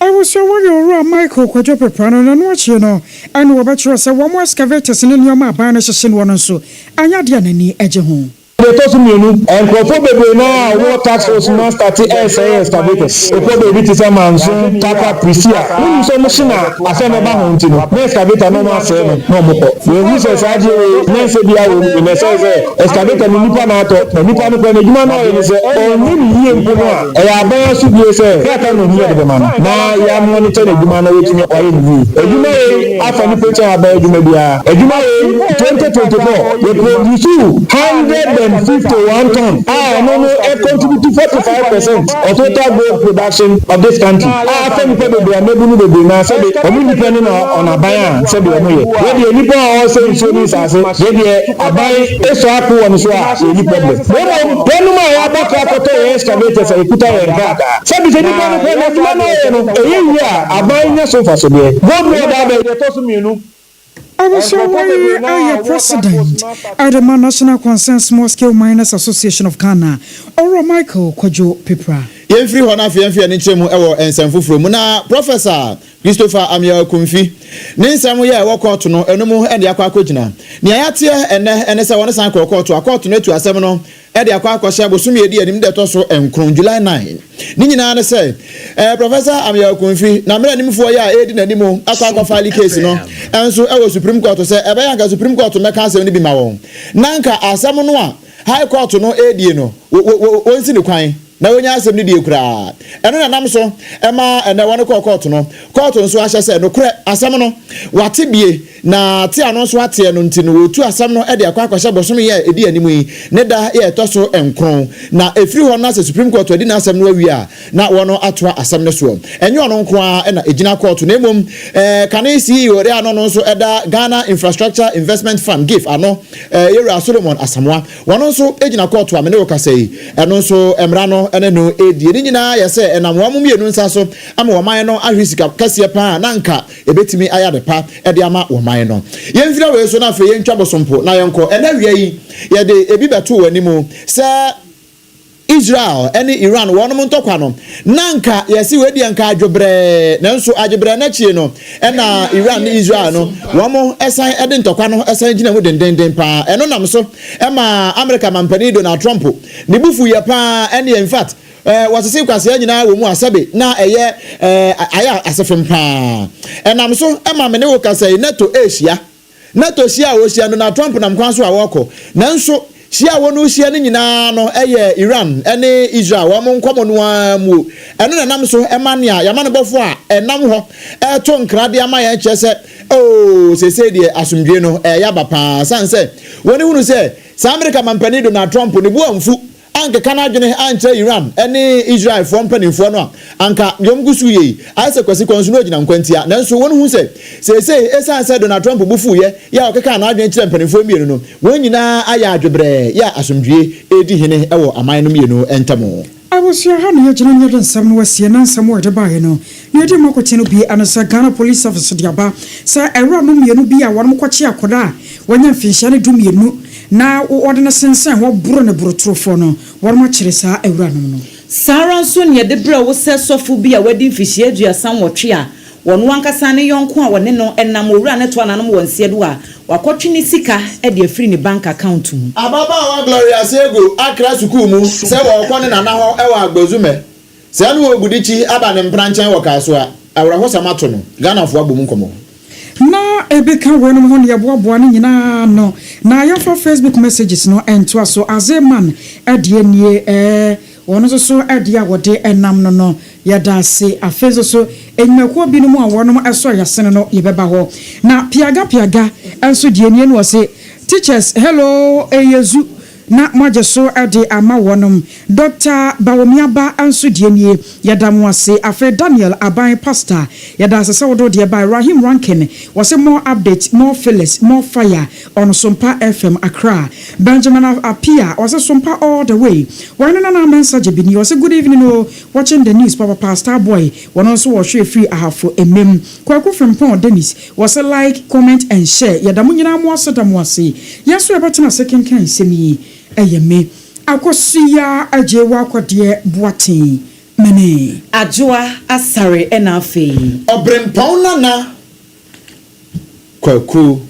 Abusua wɔyɛ Owura Michael Kwadwo Peprah no, na ɛno akyi no ɛna wɔbɛkyerɛ sɛ wɔn excavators ne nneɛma a aban no hyehye noɔ no nso anyɛ adeɛ a n'ani gye ho. Deɛ ɛtɔ so mmienu, nkorɔfoɔ bebree no ara a wɔwɔ task force no astate ɛresɛe excavators. Wokɔ baabi te sɛ Manso, Tarkwa, Prisia, wonim sɛ wɔhye na asɛm bɛba ho nti no, na excavator no wɔasɛe no na wɔkɔ. Yɛhu sɛ saa adeɛ wei nyansa biara wɔ mu, ɛsɛe sɛ Excavator no nipa na atɔ, na nipa no koraa n'adwuma no a ɔyɛ ne sɛ ɔnyɛ no yie mpo no a, ɛyɛ aban asodie sɛ krataa na ohia de bɛma no na yɛ monitor n'adwuma na watumi wayɛ no yie. Adwuma wei afa nipa kyɛn aban adwuma biara. Adwuma wei 2024 yɛ produce 151 ton a ɛno no ɛ contribute 45% of total gold production of this country a afa nipa bebree a mmabunu bebree no ara sɛbe wɔn depend on aban a sɛbe wɔn yɛ. Yɛ deɛ nipa a ɔresɛe nsuo ne nsaase yɛ deɛ Aban sɔ ako wɔ no so a, yɛnni problem. Na mmom yɛnom a yɛabɔ ka akɔtɔ yɛn excavators a yɛkuta yɛn nkrataa. Sɛbi sɛ nipa no pɛ n'adwuma no ɔyɛ no, ɛyɛ yie a, aban nya so mfasodeɛ. Gold board abɛn. Deɛ ɛtɔ so mmienu, Abusua nkurɔfoɔ wei bebree no ara yɛ a wɔwɔ task force President no astate. de ma National Concern Small Scale Miners Association of Ghana, Owura Michael Kwadwo Pepra. Yɛmfiri hɔ na afei yɛmfa yɛn ani nkyerɛ mu wɔ nsɛm foforɔ mu. Na Professor Christopher Ameyaw Akumfi ne nsɛm yɛ a ɛwɔ kɔɔto no, ɛno mu na yɛakɔ akɔgyina. Nea yɛateɛ ɛnnɛ ne sɛ wɔsan kɔɔ kɔɔto a kɔɔto no atu asɛm no de akɔ akɔhyɛ bosome a ɛdi anim da ɛtɔ so nkron, July 9. Ne nyinaa ne sɛ, eh, Professor Ameyaw Akumfi, na mmaranimfoɔ yi a ɛredi n'anim akɔ akɔfile case no nso wɔ Supreme Court sɛ ɛbɛyɛ anka Supreme Court mmɛka asɛm no bi ma wɔn, na anka asɛm no a High Court no redie no, wɔnsi no kwan. Na wɔnya asɛm no die koraa. Ɛno na ɛnam so ma ɛnnɛ wɔn kɔɔ kɔɔto no. Kɔɔto nso ahyɛ sɛ nokorɛ asɛm no wɔate bie, na te a no nso ateɛ no nti no wɔretu asɛm no de akɔ akɔhyɛ bosome yi a ɛdi anim yi ne da yɛ ɛtɔ so nkron. Na ɛfiri hɔ no na sɛ Supreme Court adi n'asɛm no awie a na wɔn atoa asɛm no soɔ. Ɛnyɛ ɔno nko ara na ɛgyina kɔɔto na mmom kane CEO a na ɔno nso da Ghana Infrastructure Investment Fund, GIF, ano, Yɛwura Solomon Asamoah. Wɔn nso gyina kɔɔto a me ne wo kasa yi, ɛno nso mmara no ne no redie. Ne nyinaa yɛ sɛ ɛnam wɔn mmienu nsa so ama ɔman no ahwere sika kɛseɛ pa ara a na anka ɛbɛtumi ayɛ ade pa de ama ɔman no. Yɛmfiri wei so na afei yɛntwa bosompo na yɛnkɔ. Ɛnnɛ awia yi, yɛde ebi bɛto w'anim sɛ. Israel ne Iran wɔnom ntɔkwa no, na anka yɛse wei deɛ nka adwobrɛɛ, nanso adwobrɛɛ no akyie no, ɛna Iran ne Israel no wɔn san de ntɔkwa no san gyina mu dendenden paa. Ɛno nam so ma Amerika mampanin Donald Trump ne bo fuiɛ paa, ɛneɛ in fact wɔsese kwasea nyinaa wɔ mu a sɛbe na ɛyɛ ayɛ asefem paa. Ɛnam so ma me ne wo kasa yi NATO rehyia. NATO hyia a wɔhyia no, na Trump nam kwan so a wɔrekɔ. Nanso, hyia a wɔrehyia no nyinaa no yɛ Iran ne Israel wɔn nkɔmmɔ no ara mu. Ɛno na ɛnam so ma nea yɛn amanebɔfo a ɛnam hɔ reto nkra de ama yɛn kyerɛ sɛ, Oo, seesei deɛ asomdwoe no reyɛ aba paa. Esiane sɛ wɔhunu sɛ saa Amerika Mampanin Donald Trump ne bo amfu ankeka n'adwene ankyerɛ Iran ne Israelfoɔ mpanimfoɔ no a, anka deɛ wɔgu so yɛ yi ayɛ sɛ Kwasi Kɔnso no agyina nkwantia. Nanso wɔhu sɛ seesei ɛsiane sɛ Donald Trump bo fuiɛ yɛ a ɔkekaa n'adwene kyerɛɛ mpanimfoɔ mmienu no, wɔn nyinaa ayɛ adwebrɛɛ yɛ a asomdwoeɛ redi hene wɔ aman no mmienu ntam. Abusua ha na yɛgyina na yɛde nsɛm no asie na nsɛm a yɛde baeɛ no nea ɛdi mu akoten no bi ne sɛ Ghana Police Service de aba sɛ awuranom mmienu bi a wɔnom kɔkye akwadaa a wanya mfinhyia ne dumienu na wɔde no sensɛn hɔ boro ne borotorofoɔ no, wɔnom akyere saa awuranom no. Saa ara nso na yɛde brɛ wo sɛ sɔfo bi a wadi mfirihyia 38 a ɔno ankasa ne yɔnko a ɔne no nam owura no toa n'anom wɔ nseɛ do a wakɔtwe ne sika de afiri ne bank account mu. Ababaawa Gloria Sego akra sukuu mu sɛ ɔrekɔ ne nana hɔ wɔ Agbozume. Sɛɛ na ɔrebu aba ne mpena nkyɛn wɔ Kasoa. Awerɛhosɛm ato no. Ghanafoɔ abɔ mu nkɔmmɔ. Na ebi ka weinom ho na yɛboaboa ne nyinaa ano. Na yɛmfa Facebook messages no ntoa so. Aze man deɛ nie eh, wɔn nso so deɛ a wɔde nam no no, yɛda ase. Afei nso so nnwumakuo binom a wɔnom sɔ yɛasene no yɛbɛba hɔ. Na Piaga Piaga nso deɛ nie na ɔse, Teachers hello ɛyɛ zu. Na moagye so de ama wɔnom. Doctor Bawumia ba nso deɛ nie, yɛda mo ase. Afei Daniel Aban Pastor, yɛda ase sɛ wode wo deɛ bae. Rahim Rankin, wɔse more update, more feelers, more fire on Sompa FM Accra. Benjamin Appiah, ɔse Sompa all the way. Wɔne Nana Mensah Gyebini, ɔse good evening o, watching the news papapa. Star Boy, wɔno nso wɔhwɛ firi Ahafo Emem. Kwaku Frimpong Dennis, Wɔse like, comment and share yɛda mo nyinaa mo ase da mo ase. Yɛn nso yɛbɛtena ase kenkan nsɛm yi. Ɛyɛ me Akosua Agyei W'akɔdeɛ Boateng mene. Adwoa Asare ɛna afei. Ɔbrempɔn Nana Kwaku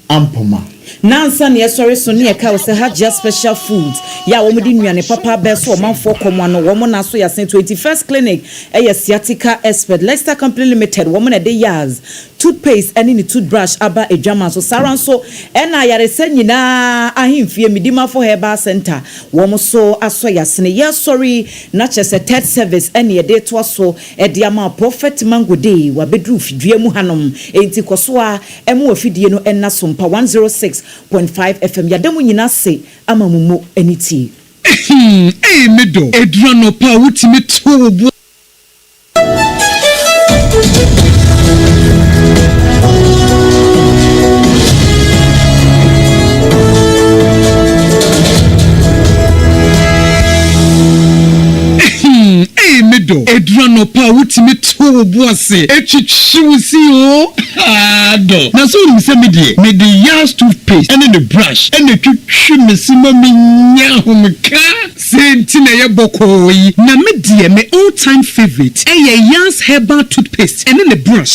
Ampoma. Nansa na yɛsɔre so ne yɛkae wo sɛ Hajia Special Foods yɛ a wɔn de nnuane papa abɛso ɔmanfoɔ kɔm ano, wɔn na aso yasen 21st Clinic yɛ sciatica expert, Lexta Company Limited wɔn na ɛde Yaz toothpaste ne ne toothbrush aba adwaman so, saa ara nso na ayaresa nyinaa ahemfie Medimafo Herbal Center wɔn nso asɔ yasene. Yɛsɔre yi na kyerɛ sɛ third service na yɛde retoa so de ama wo, Prophet Mango Day wabɛduru fidua mu hanom, enti kɔ so ara Ɛmo afidie no nna so mpa 106.5 FM yɛda mo nyina ase ama mo mo ani tie. Ehm ei me dɔ, ɛduru anɔpa a wotumi to wo bo. Ehm ei me dɔ, ɛduru anɔpa a wotumi to wo bo ase twitwi wo se oo. Haa dɔ. Na sɛ wonim sɛ me deɛ, mede Yaz toothpaste ne ne brush na ɛtwitwi me se ma menya ahomeka. Sei nti na ɛyɛ bɔkɔɔ yi. Na me deɛ me all time favourite ɛyɛ Yaz herbal toothpaste ɛne ne brush.